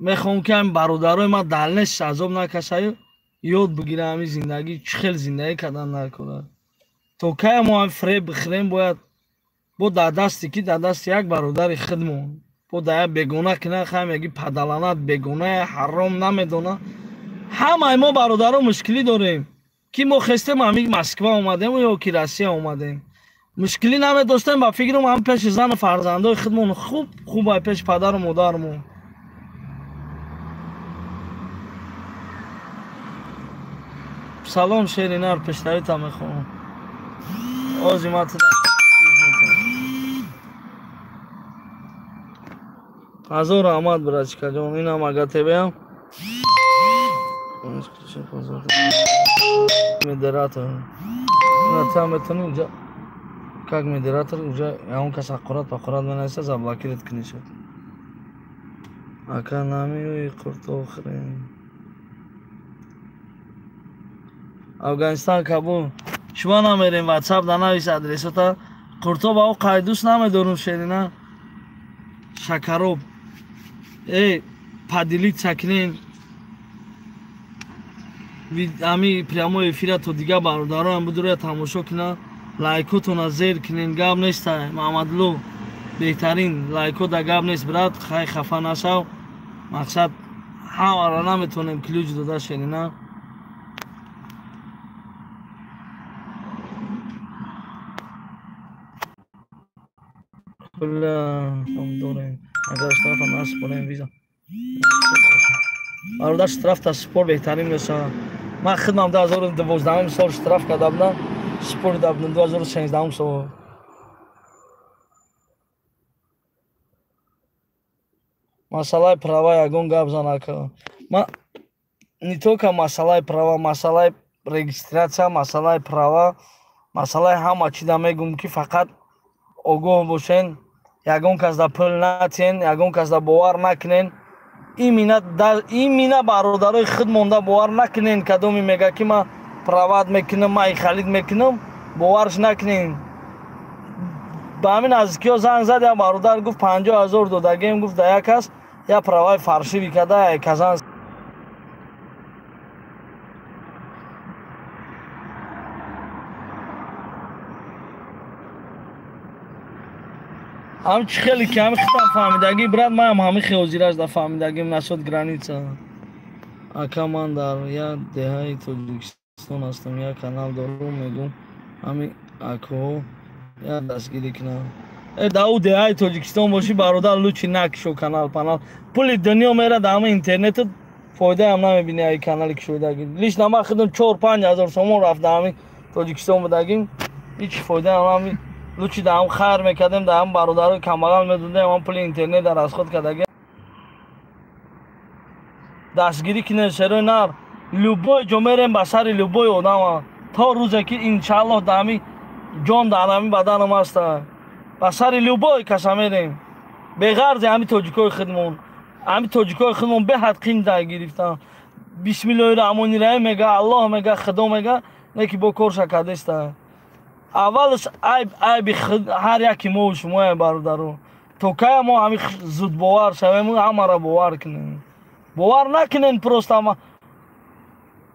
Мехоҳам ки ҳами бародарои ман далнеш азоб накашаю, ёд бигирам ҳами зиндагӣ чӣ хел зиндагӣ кардан накунад. То кай мо ҳами фиреб бихӯрем, бояд бо дар дасти ки, дар дасти як бародари худмон, бо дар як бегона ки нахоҳем, яги падаланат бегонае ҳаром намедона. Ҳамаи мо бародаро мушкилӣ дорем, ки мо хестем ҳами Москва омадем ё ки Россия омадем. Мушкилӣ намедоштем, ба фикрам ҳам пеши зану фарзандои худмон хуб хуб ай пеши падару модармон. Салом, шери нар, пештарита мехоҳам. Ози ма туда ҳазор раҳмат, братчикаҷон. Инам АГТБ-ам. Модератор. Ина та метавонӣ уҷа как модератор уҷа ягон кас ҳақорат пақорат менависа, заблокировать кунишад. Ака, намеои қуртоб хӯрем? Афғонистон, Кабул. Шумо намерем, WhatsApp да навис адресота. Қуртоб ав қайдус намедорум, шерина. Шакароб. Эй, поделиться кунен. Ами прямой эфира то дига бародароам будура тамошо кунан. Лайкотона зер кунен, гап неста. Муҳаммадло беҳтарин лайко да гап нест, брат, хай хафа нашав. Мақсад ҳамаро наметонем ключ дода, шерина. Дорем. Агар штрафа наспорем виза. Бародар, штраф та спор беҳтарин мешавад. Ман худам 2012 сол штраф карда будам, спорида будам 2016 сол. Масъалаи права ягон гап занака. Ман не только масъалаи права, масъалаи регистрация, масъалаи права, масъалаи ҳама чиза мегӯм, ки фақат огоҳ бошен, ягон кас да пул натиҳен, ягон кас да бовар накунен. Имина бародарои худ монда бовар накунен, кадоме мега ки ман прават мекунам, ман ихалид мекунам, боварш накунен. Ба ҳамин наздикиҳо занг зад як бародар, гуфт 50 000 додагем, гуфт да як кас я праваи фаршивӣ карда казан. Ҳам чӣ хеле ки ҳами хитам фаҳмидагӣ, брат, манам ҳами хеозираш да фаҳмидагим насчёт граница. Ака, ман дар як деҳаи Тоҷикистон ҳастам, як канал дорум, мегӯм ҳами акоҳо як дастгирӣ кунам. Э, да ӯ деҳаи Тоҷикистон бошӣ, бародар, лучи накишо канал панал. Пули дунё мера да ҳама интернету Фоидаам намебини ай канали кушоидагӣ. Лично ман худам 4-5 ҳазор сомон рафта ҳамин Тоҷикистон будагим. Ҳеҷ фоидаам ҳамин лучи даҳам хайр мекардем, даҳам бародарои камбағал медодем, ҳам пули интернет дар расход кардагӣ. Дастгирӣ кинем шерои нар. Любой ҷо мерем ба сари любой одама. То рӯзе ки иншааллоҳ даҳами ҷон дар ҳамин баданам аста. Ба сари любой каса мерем. Беғарзи ҳамин тоҷикои худмон. Ҳамин тоҷикои худмон беҳад қин дар гирифтан. Бисмиллоҳи раҳмони раҳим мега, Аллоҳ мега, Худо мега, не ки бо корша кардеста. Аввалаш айби ҳар яки мо шумоя бародаро. То кая мо ҳамин зудбовар шавем, ҳамаро бовар кунем. Бовар накунен просто ама.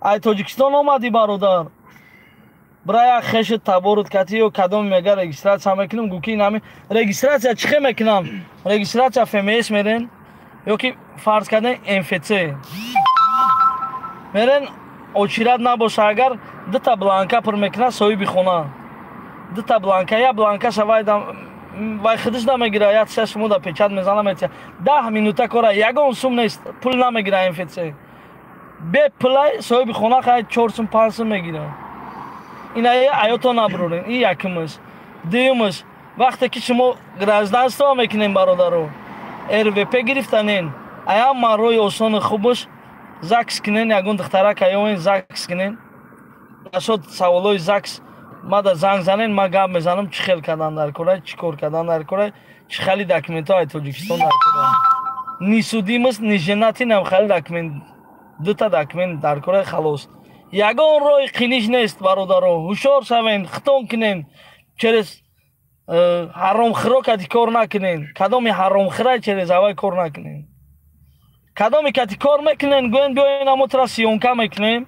Ай Тоҷикистон омадӣ бародар. Бира як хеши таборут кати ё кадом мега регистрация мекунем, гӯ ки ин ҳамин регистрация чӣ хел мекунам? Регистрация ФМС мерен ё ки фарз кардем МФЦ. Мерен очират набоша агар дута бланка пур мекунад соҳиби хона. Дута бланка, я бланкаша вай худаш намегира, я тиша шумо да печат мезана метия. 10 минута кора ягон сум нест, пул намегира МФЦ. Бе пулай соҳиби хона хай 4 сум 5 сум мегира. Ина аёто наброрем, ин якумаш. Дуюмаш, вақте ки шумо гражданство мекунем бародаро, РВП гирифтанен, аям роҳи осони хубаш ЗАГС кунен, ягон духтарак аёен ЗАГС кунен. Нашод саволои ЗАГС мада занг занен, ма гап мезанам чӣ хел кардан дар кора, чӣ кор кардан дар кора, чӣ хели документҳо ай Тоҷикистон дар кора. Ни судимост, ни женатый нам хели документ, дута документ дар кора халос. Ягон роҳи қиниш нест бародаро, ҳушёр шавем, хитон кунем, через ҳаромхӯро кати кор накунем, кадоми ҳаромхӯра через авай кор накунем. Кадоми кати кор мекунем, гӯем биёен амо тура съёмка мекунем,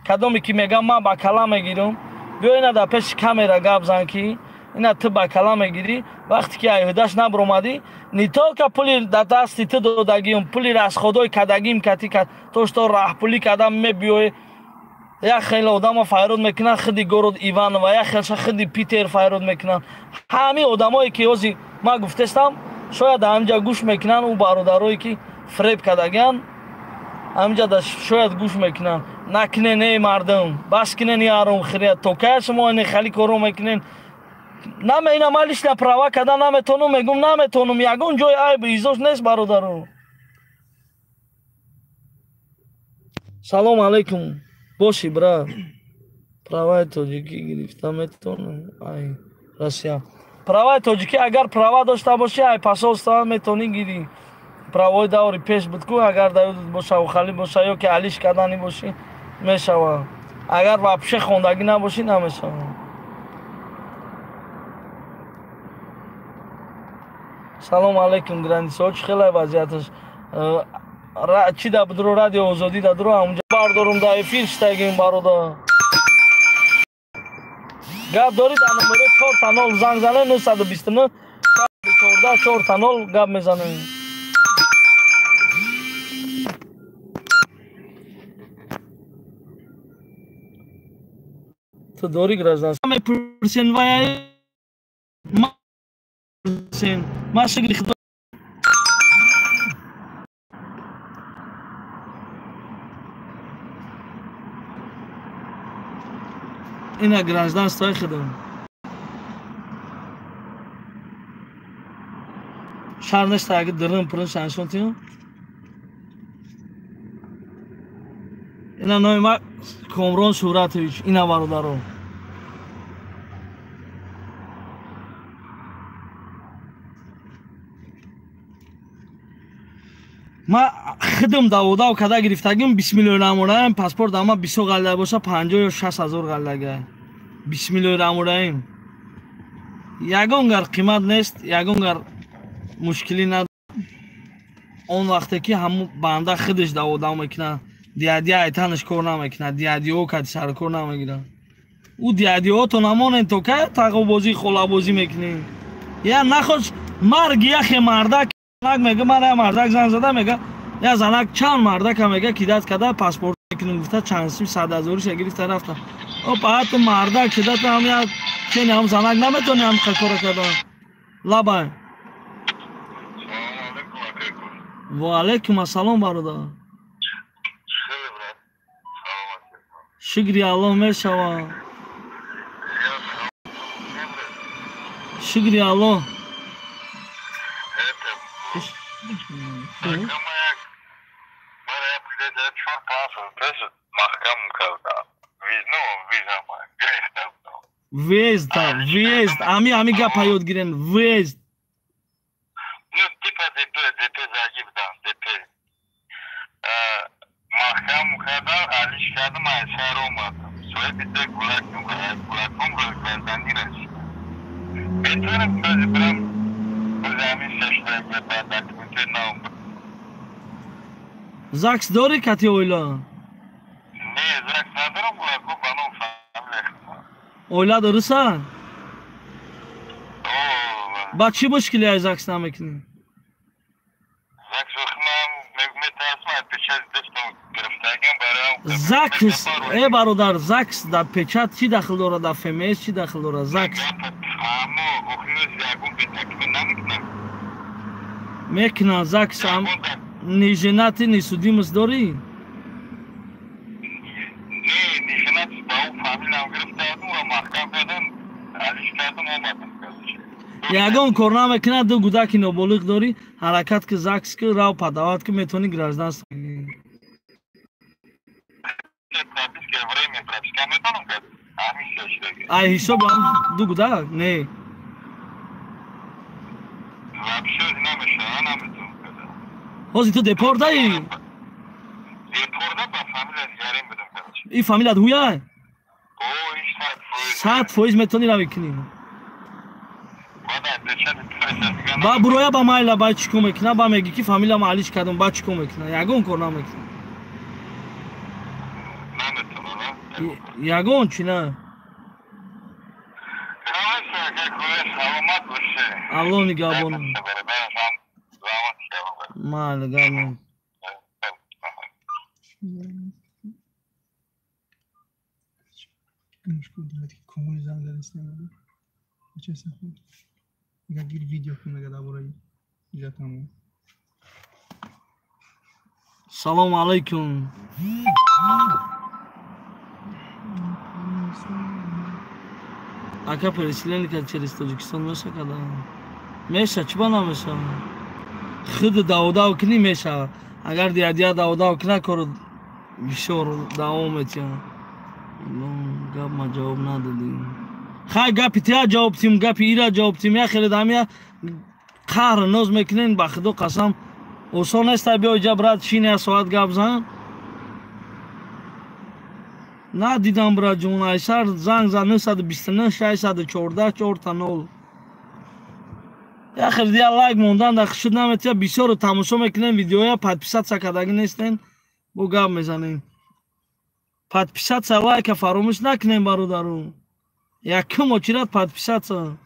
кадоме ки мегам ман ба кала мегирам, биё ина дар пеши камера гап зан ки ина ту ба кала мегирӣ, вақте ки айҳудаш набаромадӣ, не только пули дар дасти ту додагиам, пули расходҳои кадагим кати то что раҳпулӣ кардам мебиёӣ. Як хеле одамо файрод мекунанд худи город Иванова, як хелша худи Питер файрод мекунанд. Ҳамин одамое ки ҳозир ман гуфтестам, шояд ҳаминҷа гӯш мекунанд, ӯ бародарое ки фреб кардагианд, ҳаминҷа шояд гӯш мекунанд. Накунен эй мардум, бас кунен ин ҳаромхӯрия, то кая шумо ин хали корро мекунен? Наме ина ман лично права карда наметонам, мегум наметонам, ягон ҷои айб изош нест бародаро. Салом алейкум. Боши брат. Праваи тоҷикӣ гирифта метавонам ай Россия. Праваи тоҷикӣ агар права дошта бошӣ, ай посольство метавонӣ гирӣ. Правои даври пеш буд ку, агар давид боша, ухали боша ё ки алиш кардани бошӣ мешава. Агар вообще хондагӣ набошӣ намешава. Салом алейкум границаҳо чӣ хелай вазъияташ? Чӣ да будро радио Озодӣ да дро ҳамунҷа бардорум да эфир штагим бародар. Гап дорӣ дар номеро 4-0 занг занед 929 14 4-0 гап мезанем. Ту дорӣ гражданство? Мепурсен вай мапурсен. Ма шукри Худо. Ина гражданство худам. Шар нест агар дурун пурун шаншон тиён. Ина номи ма Комрон Шуҳратович, ина бародаро. Ма худам даводав карда гирифтагим, бисмиллоҳи раҳмони раҳим, паспорт ама 20 ғалда боша, 50 ё 60 ҳазор ғалдага. Бисмиллоҳи раҳмони раҳим. Ягон гар қимат нест, ягон гар мушкилӣ надорад. Он вақте ки ҳамун банда худаш даводав мекунад, диадия айтанаш кор намекунад, диадиҳо кати саркор намегирад. Ӯ диадиҳото намонен то кай тағобозӣ, холабозӣ мекунем. Я нахош марг яхе мардак мега, ман я мардак занг зада мега, я занак чанд мардака мега кидат када паспорт мекунем гуфта чанд сим 100 ҳазориша гирифта рафта. Опа, ҳатто мардак кидат ҳам я чени ҳам занак наметони ҳам кора кардан. Лабай. Ва алайкум ассалом бародар. Шукри Аллоҳ мешава. Шукри Аллоҳ. Въезд, въезд. Ами гапа ёд гирен. Въезд. Ну, типа ДП, ДП загиб дам, ДП. Маҳкам кардам, алиш кардам, аз шаҳр омадам. Соҳиби ду гулаком гардани расидам. Метавонам бози бирам, бози ҳамин шаштага ба документҳои нав. ЗАГС дорӣ кати оила? Не, ЗАГС надорам, гулаком ба ном фамилия худам. Оила дуруста? Ба чӣ мушкиле ай ЗАГС намекунӣ? ЗАГС, э бародар, ЗАГС дар печат чӣ дахл дорад, дар ФМС чӣ дахл дорад? ЗАГС мекунад. ЗАГС ни женатый ни судимость дорӣ? Ягон кор намекунад, ду гудаки ноболиғ дорӣ, ҳаракат ки ЗАГС ки рав падават ки метавонӣ гражданство. Ай ҳисоб ду гудак? Не. Ҳозир ту депордаӣ? И фамилият ҳуяй? 100% метавонӣ равӣ кунӣ. Ба буроя ба майла ба чӣ кор мекунад, ба мегӣ ки фамилияма алиш кардам, ба чӣ кор мекунад? Ягон кор намекунад. Ягон чӣ на. Аллоҳ нигаҳбон. Майли гап. Салому алайкум. Ака переселение через Тоҷикистон меша када? Меша, чӣ ба намеша? Худ даводав кунӣ меша. Агар диядия даводав куна, кору бисёр давом метиҳад. Гап ма ҷавоб надодӣ. Хай гапи тия ҷавоб тим, гапи ира ҷавоб тим. Я хеле дамия қаҳр ноз мекунен, ба худо қасам. Осон нест, биё иҷа брат шин я соат гап зан. На дидам братҷон, айсар занг зад 929 614 4 0. Я хеле дия лайк мондан да шуд наметия, бисёр тамошо мекунем видеоя, подписаться кардагӣ нестен, бо гап мезанем. Подписаться, лайка фаромӯш накунем бародару. Якум очират подписаться.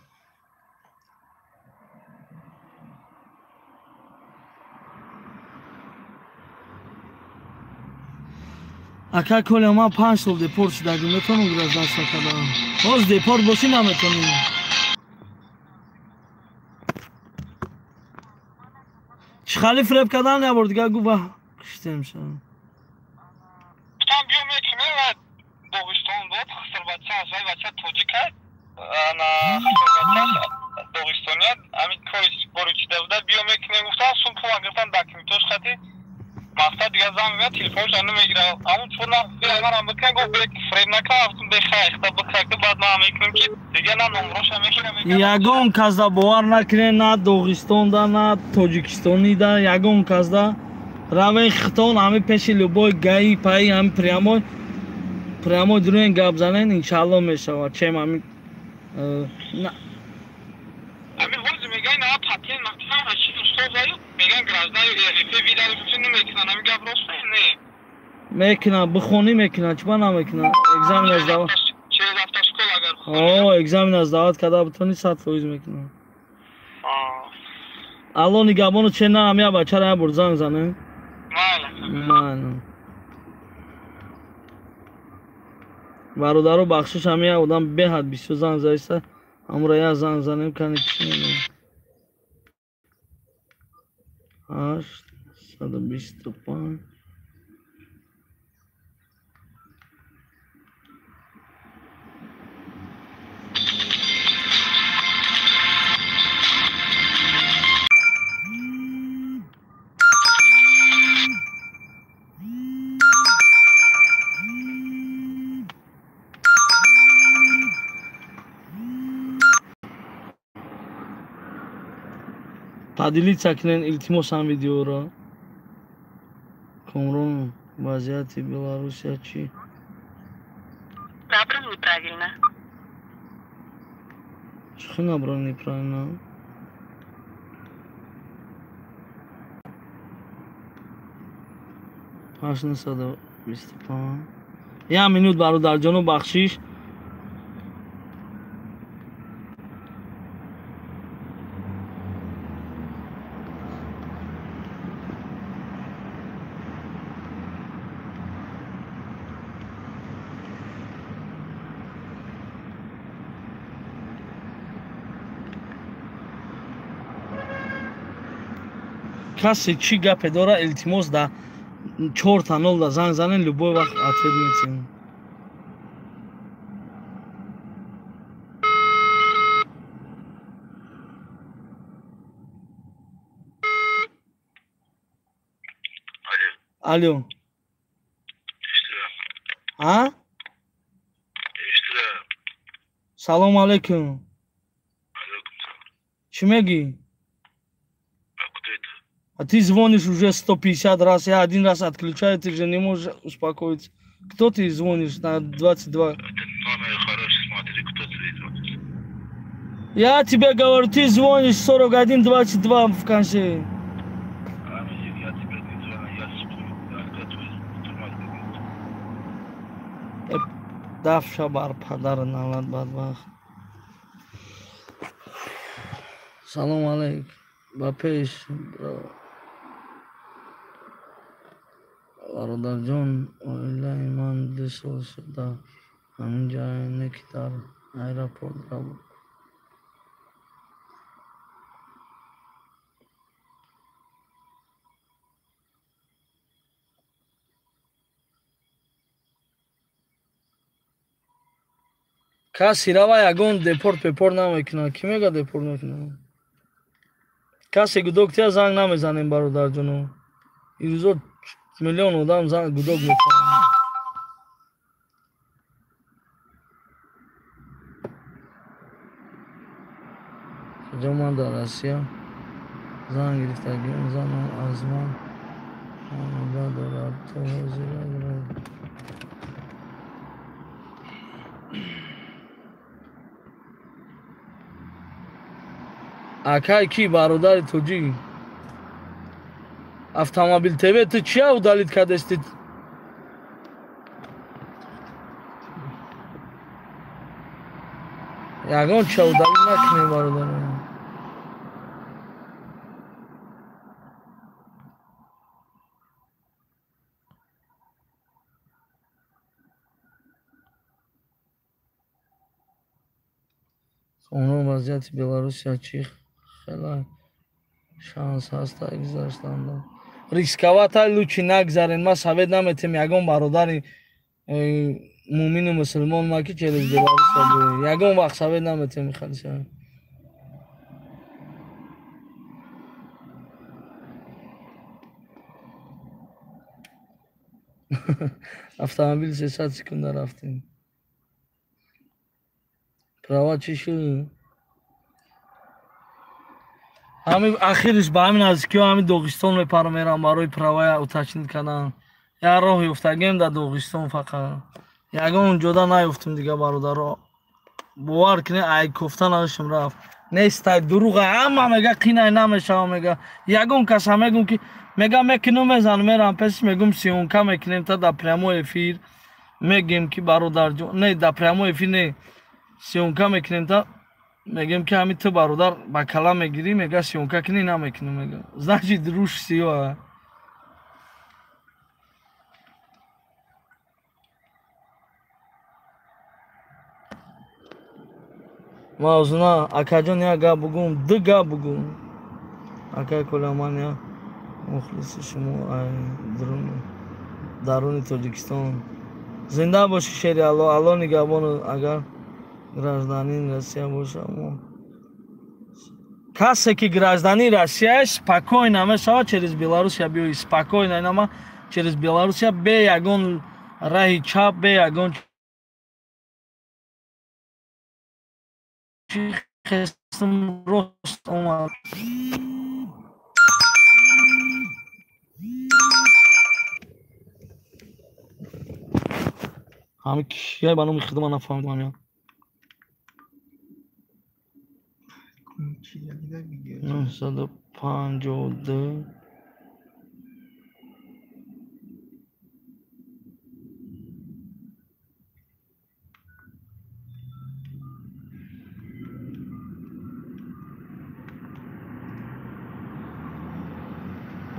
Ака Коля, ман 5 сол депорт шудагӣ, метавонам гражданство кардам? Ҳоз депорт бошӣ наметавонӣ. Чӣ хали фиреб кардан я бор дигар гу ба киштем ша. Гуфтам биё мекунем ва Доғистон буд, хусурбача аст, вай бача тоҷик аст, ана хусурбачааш доғистоният, ҳамин кори бори чида буда, биё мекунем гуфтам, сум пула гирифтам документош хати мақсад дигар занг меяд, телефонашро намегирад. Ҳамун чор нафарам бикунем, гуфт бе фиреб накард, гуфтам бехай, хита бикард, баъд ман мекунем ки дигар на номроша мегирам. Ягон касда бовар накунед, на Доғистонда, на Тоҷикистонида, ягон касда. Равен хитон, ҳами пеши любой гаи паи, ҳами прямой прямой дуруен гап занен, иншаалло мешавад. Чем ҳами ҳами ҳозир мегӯянд на патент мақсад ҳаши устозаю мегӯянд гражданаю РФ видео намекунанд, ҳами гап рост не? Мекунанд, бихонӣ мекунанд, чӣ ба намекунанд? Экзамен аз дават. Через автошкола агар О, экзамен аз дават карда битонӣ 100% мекунанд. Алло нигаҳбону че на ҳами я бачара я бор занг занем. Майли. Бародаро бахшиш, ҳами я одам беҳад бисёр занг заиста, ҳамура я занг занем, кани чӣ мегӯяд. 8 125. Поделиться кунен, илтимос, ҳам видеоро. Комрон, вазъияти Беларусия чӣ? Набран неправильно. Чӣ набран неправильно? 825. Як минут, бародарҷону, бахшиш. Касе чӣ гапе дора, илтимос, да 4-0 да занг занен, любой вақт ответ метиҳем. Алло. А? Салом алейкум. Чӣ мегӣ? А ты звонишь уже 150 раз, я один раз отключаю, ты же не можешь успокоиться. Кто ты звонишь на 22? Это номер хороший, смотри, кто ты звонит. Я тебе говорю, ты звонишь 41-22 в конце. Я тебе не звоню, я сплю. Дафша бар падар налад бадбахт. Салом алейк. Ба пеш, бародарҷон, оилаи ман 2 сол шуда ҳамин ҷое ки дар аэропорт работ. Каси рава, ягон депорт пепорт намекунад. Кӣ мега депорт мекунад? Касе гудок тия, занг намезанем, бародарҷоно. Ирӯзо миллион одам занг гудок мекунад. Куҷо ман дар Россия зан гирифтагиам, занам аз ман ҳомила дорад, то ҳозира. Акай ки, бародари тоҷик? Автомобил ТВ, ту чия удалить кардести? Ягон чия удалить накунем, бародар. Оно вазъияти Беларусия чӣ? Хела шанс ҳаста гузаштанда? Рисковать лучше нагзарен. Ма совет наметем ягон бародари муъмину мусулмон ма ки через Беларусия биёед. Ягон вақт совет наметем хелиша. Автомобил 300 секунда рафтем. Права чӣ шуд? Ҳами ахириш ба ҳамин наздикиҳо ҳами Доғистон мепарам, мерам барои правая уточнить кардан. Як роҳ ёфтагем дар Доғистон, фақат ягон ҷода наёфтем дига, бародаро. Бовар кунед, ай кофта надоштем, рафт нестай, дурӯға. Ҳама мега қинай намешава, мега ягон каса мегум ки мега мекунум, мезанам, мерам песиш, мегум съёмка мекунем та дар прямой эфир, мегем ки бародарҷон, не, дар прямой эфир не, съёмка мекунем та мегем ки ҳами ту, бародар, ба кала мегирӣ, мега съёмка кунӣ, намекунем, мега, значит, руш сиёа. Мавзуна, акаҷон, як гап бугум, ду гап бугум. Акай Коламан, я мухлиси шумо ай даруни Тоҷикистон. Зинда боши, шери Алло, Алло нигаҳбон. Агар гражданин Россия бошам, касе ки гражданин Россия, спокойно мешавад через Беларусия биёи, спокойно инама через Беларусия, бе ягон раҳи чап, бе ягон чи, хестм рост омад. Ҳами кия ба номи хидма нафаҳмидам я. 952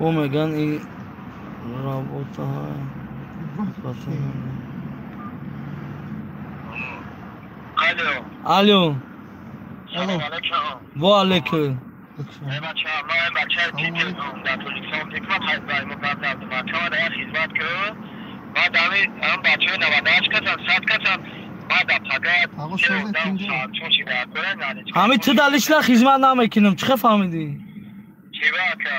О меган и работа. Алло. Алло. Салом алейкум. Ва алейкум. Ҳами ту дар лишна хизмат намекунам, чӣ фаҳмидӣ?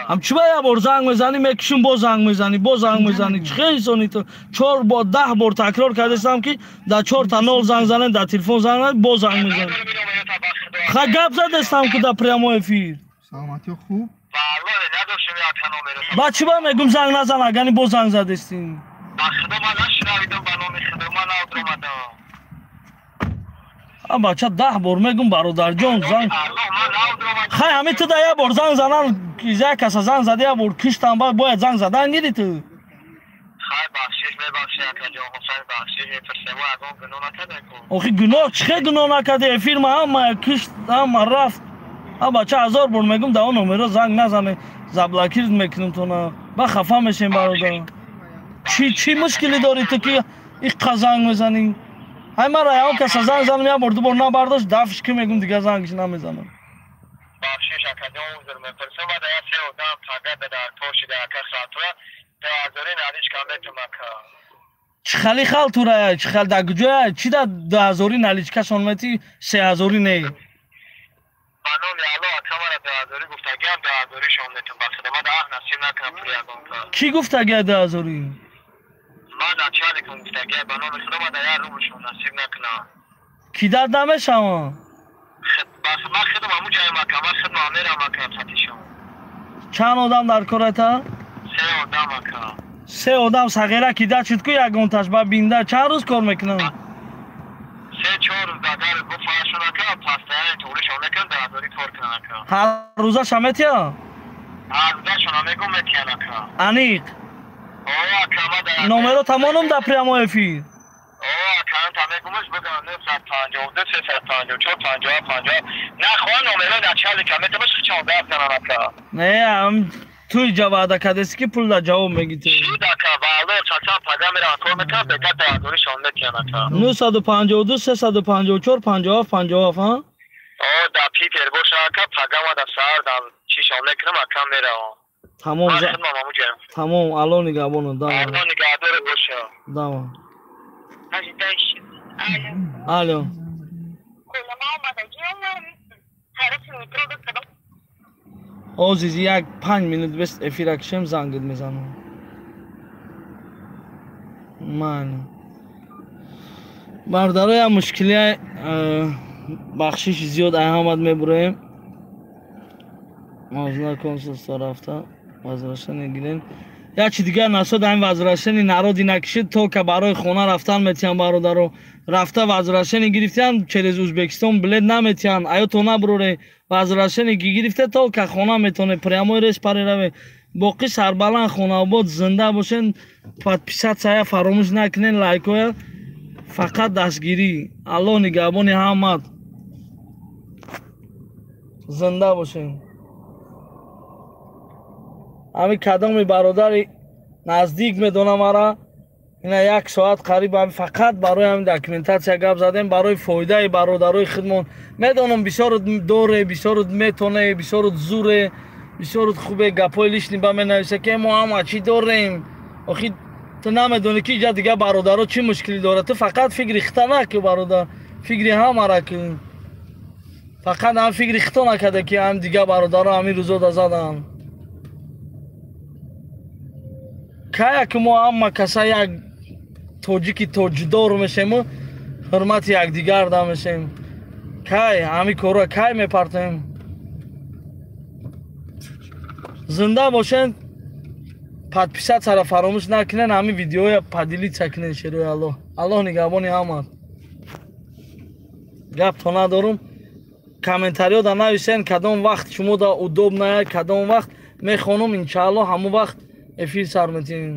Ҳам чӣ ба як бор занг мезанӣ, мекушим, боз занг мезанӣ, боз занг мезанӣ. Чӣ хел инсони ту? 4 бор, 10 бор такрор кардастам ки дар 4 та 0 занг занем, дар телефон занг занем, боз занг мезанӣ. Ха гап задастам ки дар прямой эфир. Саломатӣ хуб? Ба чӣ ба мегум занг назан, агани боз занг задастем. А бача 10 бор мегум бародарҷон занг. Хай ҳами ту да як бор занг занан, як каса занг зада як бор киштам, баъд бояд занг задан гири ту. Охи гуноҳ чӣ хел гуноҳ накарди? Эфир ма ҳама кишт, ҳама рафт. А бача 1000 бор мегум да он номеро занг назане, заблокир мекунем тона. Ба хафа мешем бародар. Чӣ мушкилӣ дорӣ ту ки иққа занг мезанӣ? Ҳай мара ягон каса занг занам, як бор ду бор набардошт, дафш ки мегум дигар зангш намезанам. Бахшиш акаҷон, узр мепурсам, баъд як се одам пага дар торшида ака халтура 2000 наличка метум ака. Чӣ хали халтура, чӣ хал дар куҷоя, чӣ дар 2000 наличкашон мети, 3000 не? Ба номи Алло ака мара 2000 гуфтагиам, 2000 шон метум ба худо, ман аҳ насиб накунам пули ягонта. Кӣ гуфтагия 2000? Ман начальникам гуфтагия, ба номи худо ман дар як рублшон насиб накунам. Кӣ дард намешавам? Ман худам ҳамун ҷоям ака, ман худам амирам ака сатишам. Чанд одам дар кората? Се одам ака. Се одам сағира кида чид ку ягонташ ба бинда чанд рӯз кор мекунам? 3-4 рӯз агар гуфташон ака, пастаяни туғришон мекунам, 2000 кор кунам ака. Ҳар рӯзаша метия? Ҳар рӯзашона мегум метиян ака. Аниқ? О ака, ман дар номеро тамоном дар прямой эфир. Мегумаш бигам 952 354 50 50. Нахоҳ номеро начальника метаваш хичон гап занам ака. Не, ам ту иҷа ваъда кардеси ки пул дар ҷавоб мегитӣ. Шуд ака, ваъло чачам пага меравам кор мекунам, бега 2000 шон метиҳам ака. 952 354 57 57 ҳа? О, дар Питер боша ака, пага ма дар саҳар дам чӣ шон мекунам ака, меравам. Тамом. Тамом, алло нигаҳбоно, давом. Алло нигаҳдор боша. Давом. Алло. Озиз, як 5 минут бест эфира кишем, зангит мезанам. Ман. Бародаро, як мушкили бахшиши зиёд ай ҳамад мебуроем. Мавзуна консулство рафта, возвращение гирем. Як чи дигар насод ҳамин возвращение народи накишид, только барои хона рафтан метиҳан бародаро. Рафта возвращение гирифтиан, через Узбекистон билет наметиҳан, аё то набуроре. Возвращение ки гирифте, только хона метоне, прямой рейс паре раве. Боқӣ сарбаланд, хонаобод, зинда бошен, подписатсия фаромӯш накунен, лайкоя, фақат дастгирӣ. Аллоҳ нигаҳбони ҳамат. Зинда бошен. Ҳами кадоми бародари наздик медонам ара, ина як соат қариб фақат барои ҳамин документатсия гап задем, барои фоидаи бародарои худмон. Медонам бисёр доре, бисёр метоне, бисёр зуре, бисёр хубе, гапҳои лишни ба менависа ки мо ҳама чӣ дорем. Охи ту намедонӣ ки иҷа дигар бародаро чӣ мушкилӣ дорад. Ту фақат фикри хита накун бародар, фикри ҳамара кун. Фақат ҳам фикри хито накарда ки ҳам дигар бародаро ҳамин рӯзода заданд. Кая ки мо ҳама каса як тоҷики тоҷдор мешему, ҳурмати якдигар да мешем. Кай ҳамин корро кай мепартем? Зинда бошен, подписатсияро фаромӯш накунен, ҳамин видеоя поделиться кунен, шерои Аллоҳ. Аллоҳ нигаҳбони ҳамат. Гап то надорум. Комментариёда нависен, кадом вақт шумо да удобно, кадом вақт мехонум, иншааллоҳ, ҳамон вақт эфир сар метиҳем.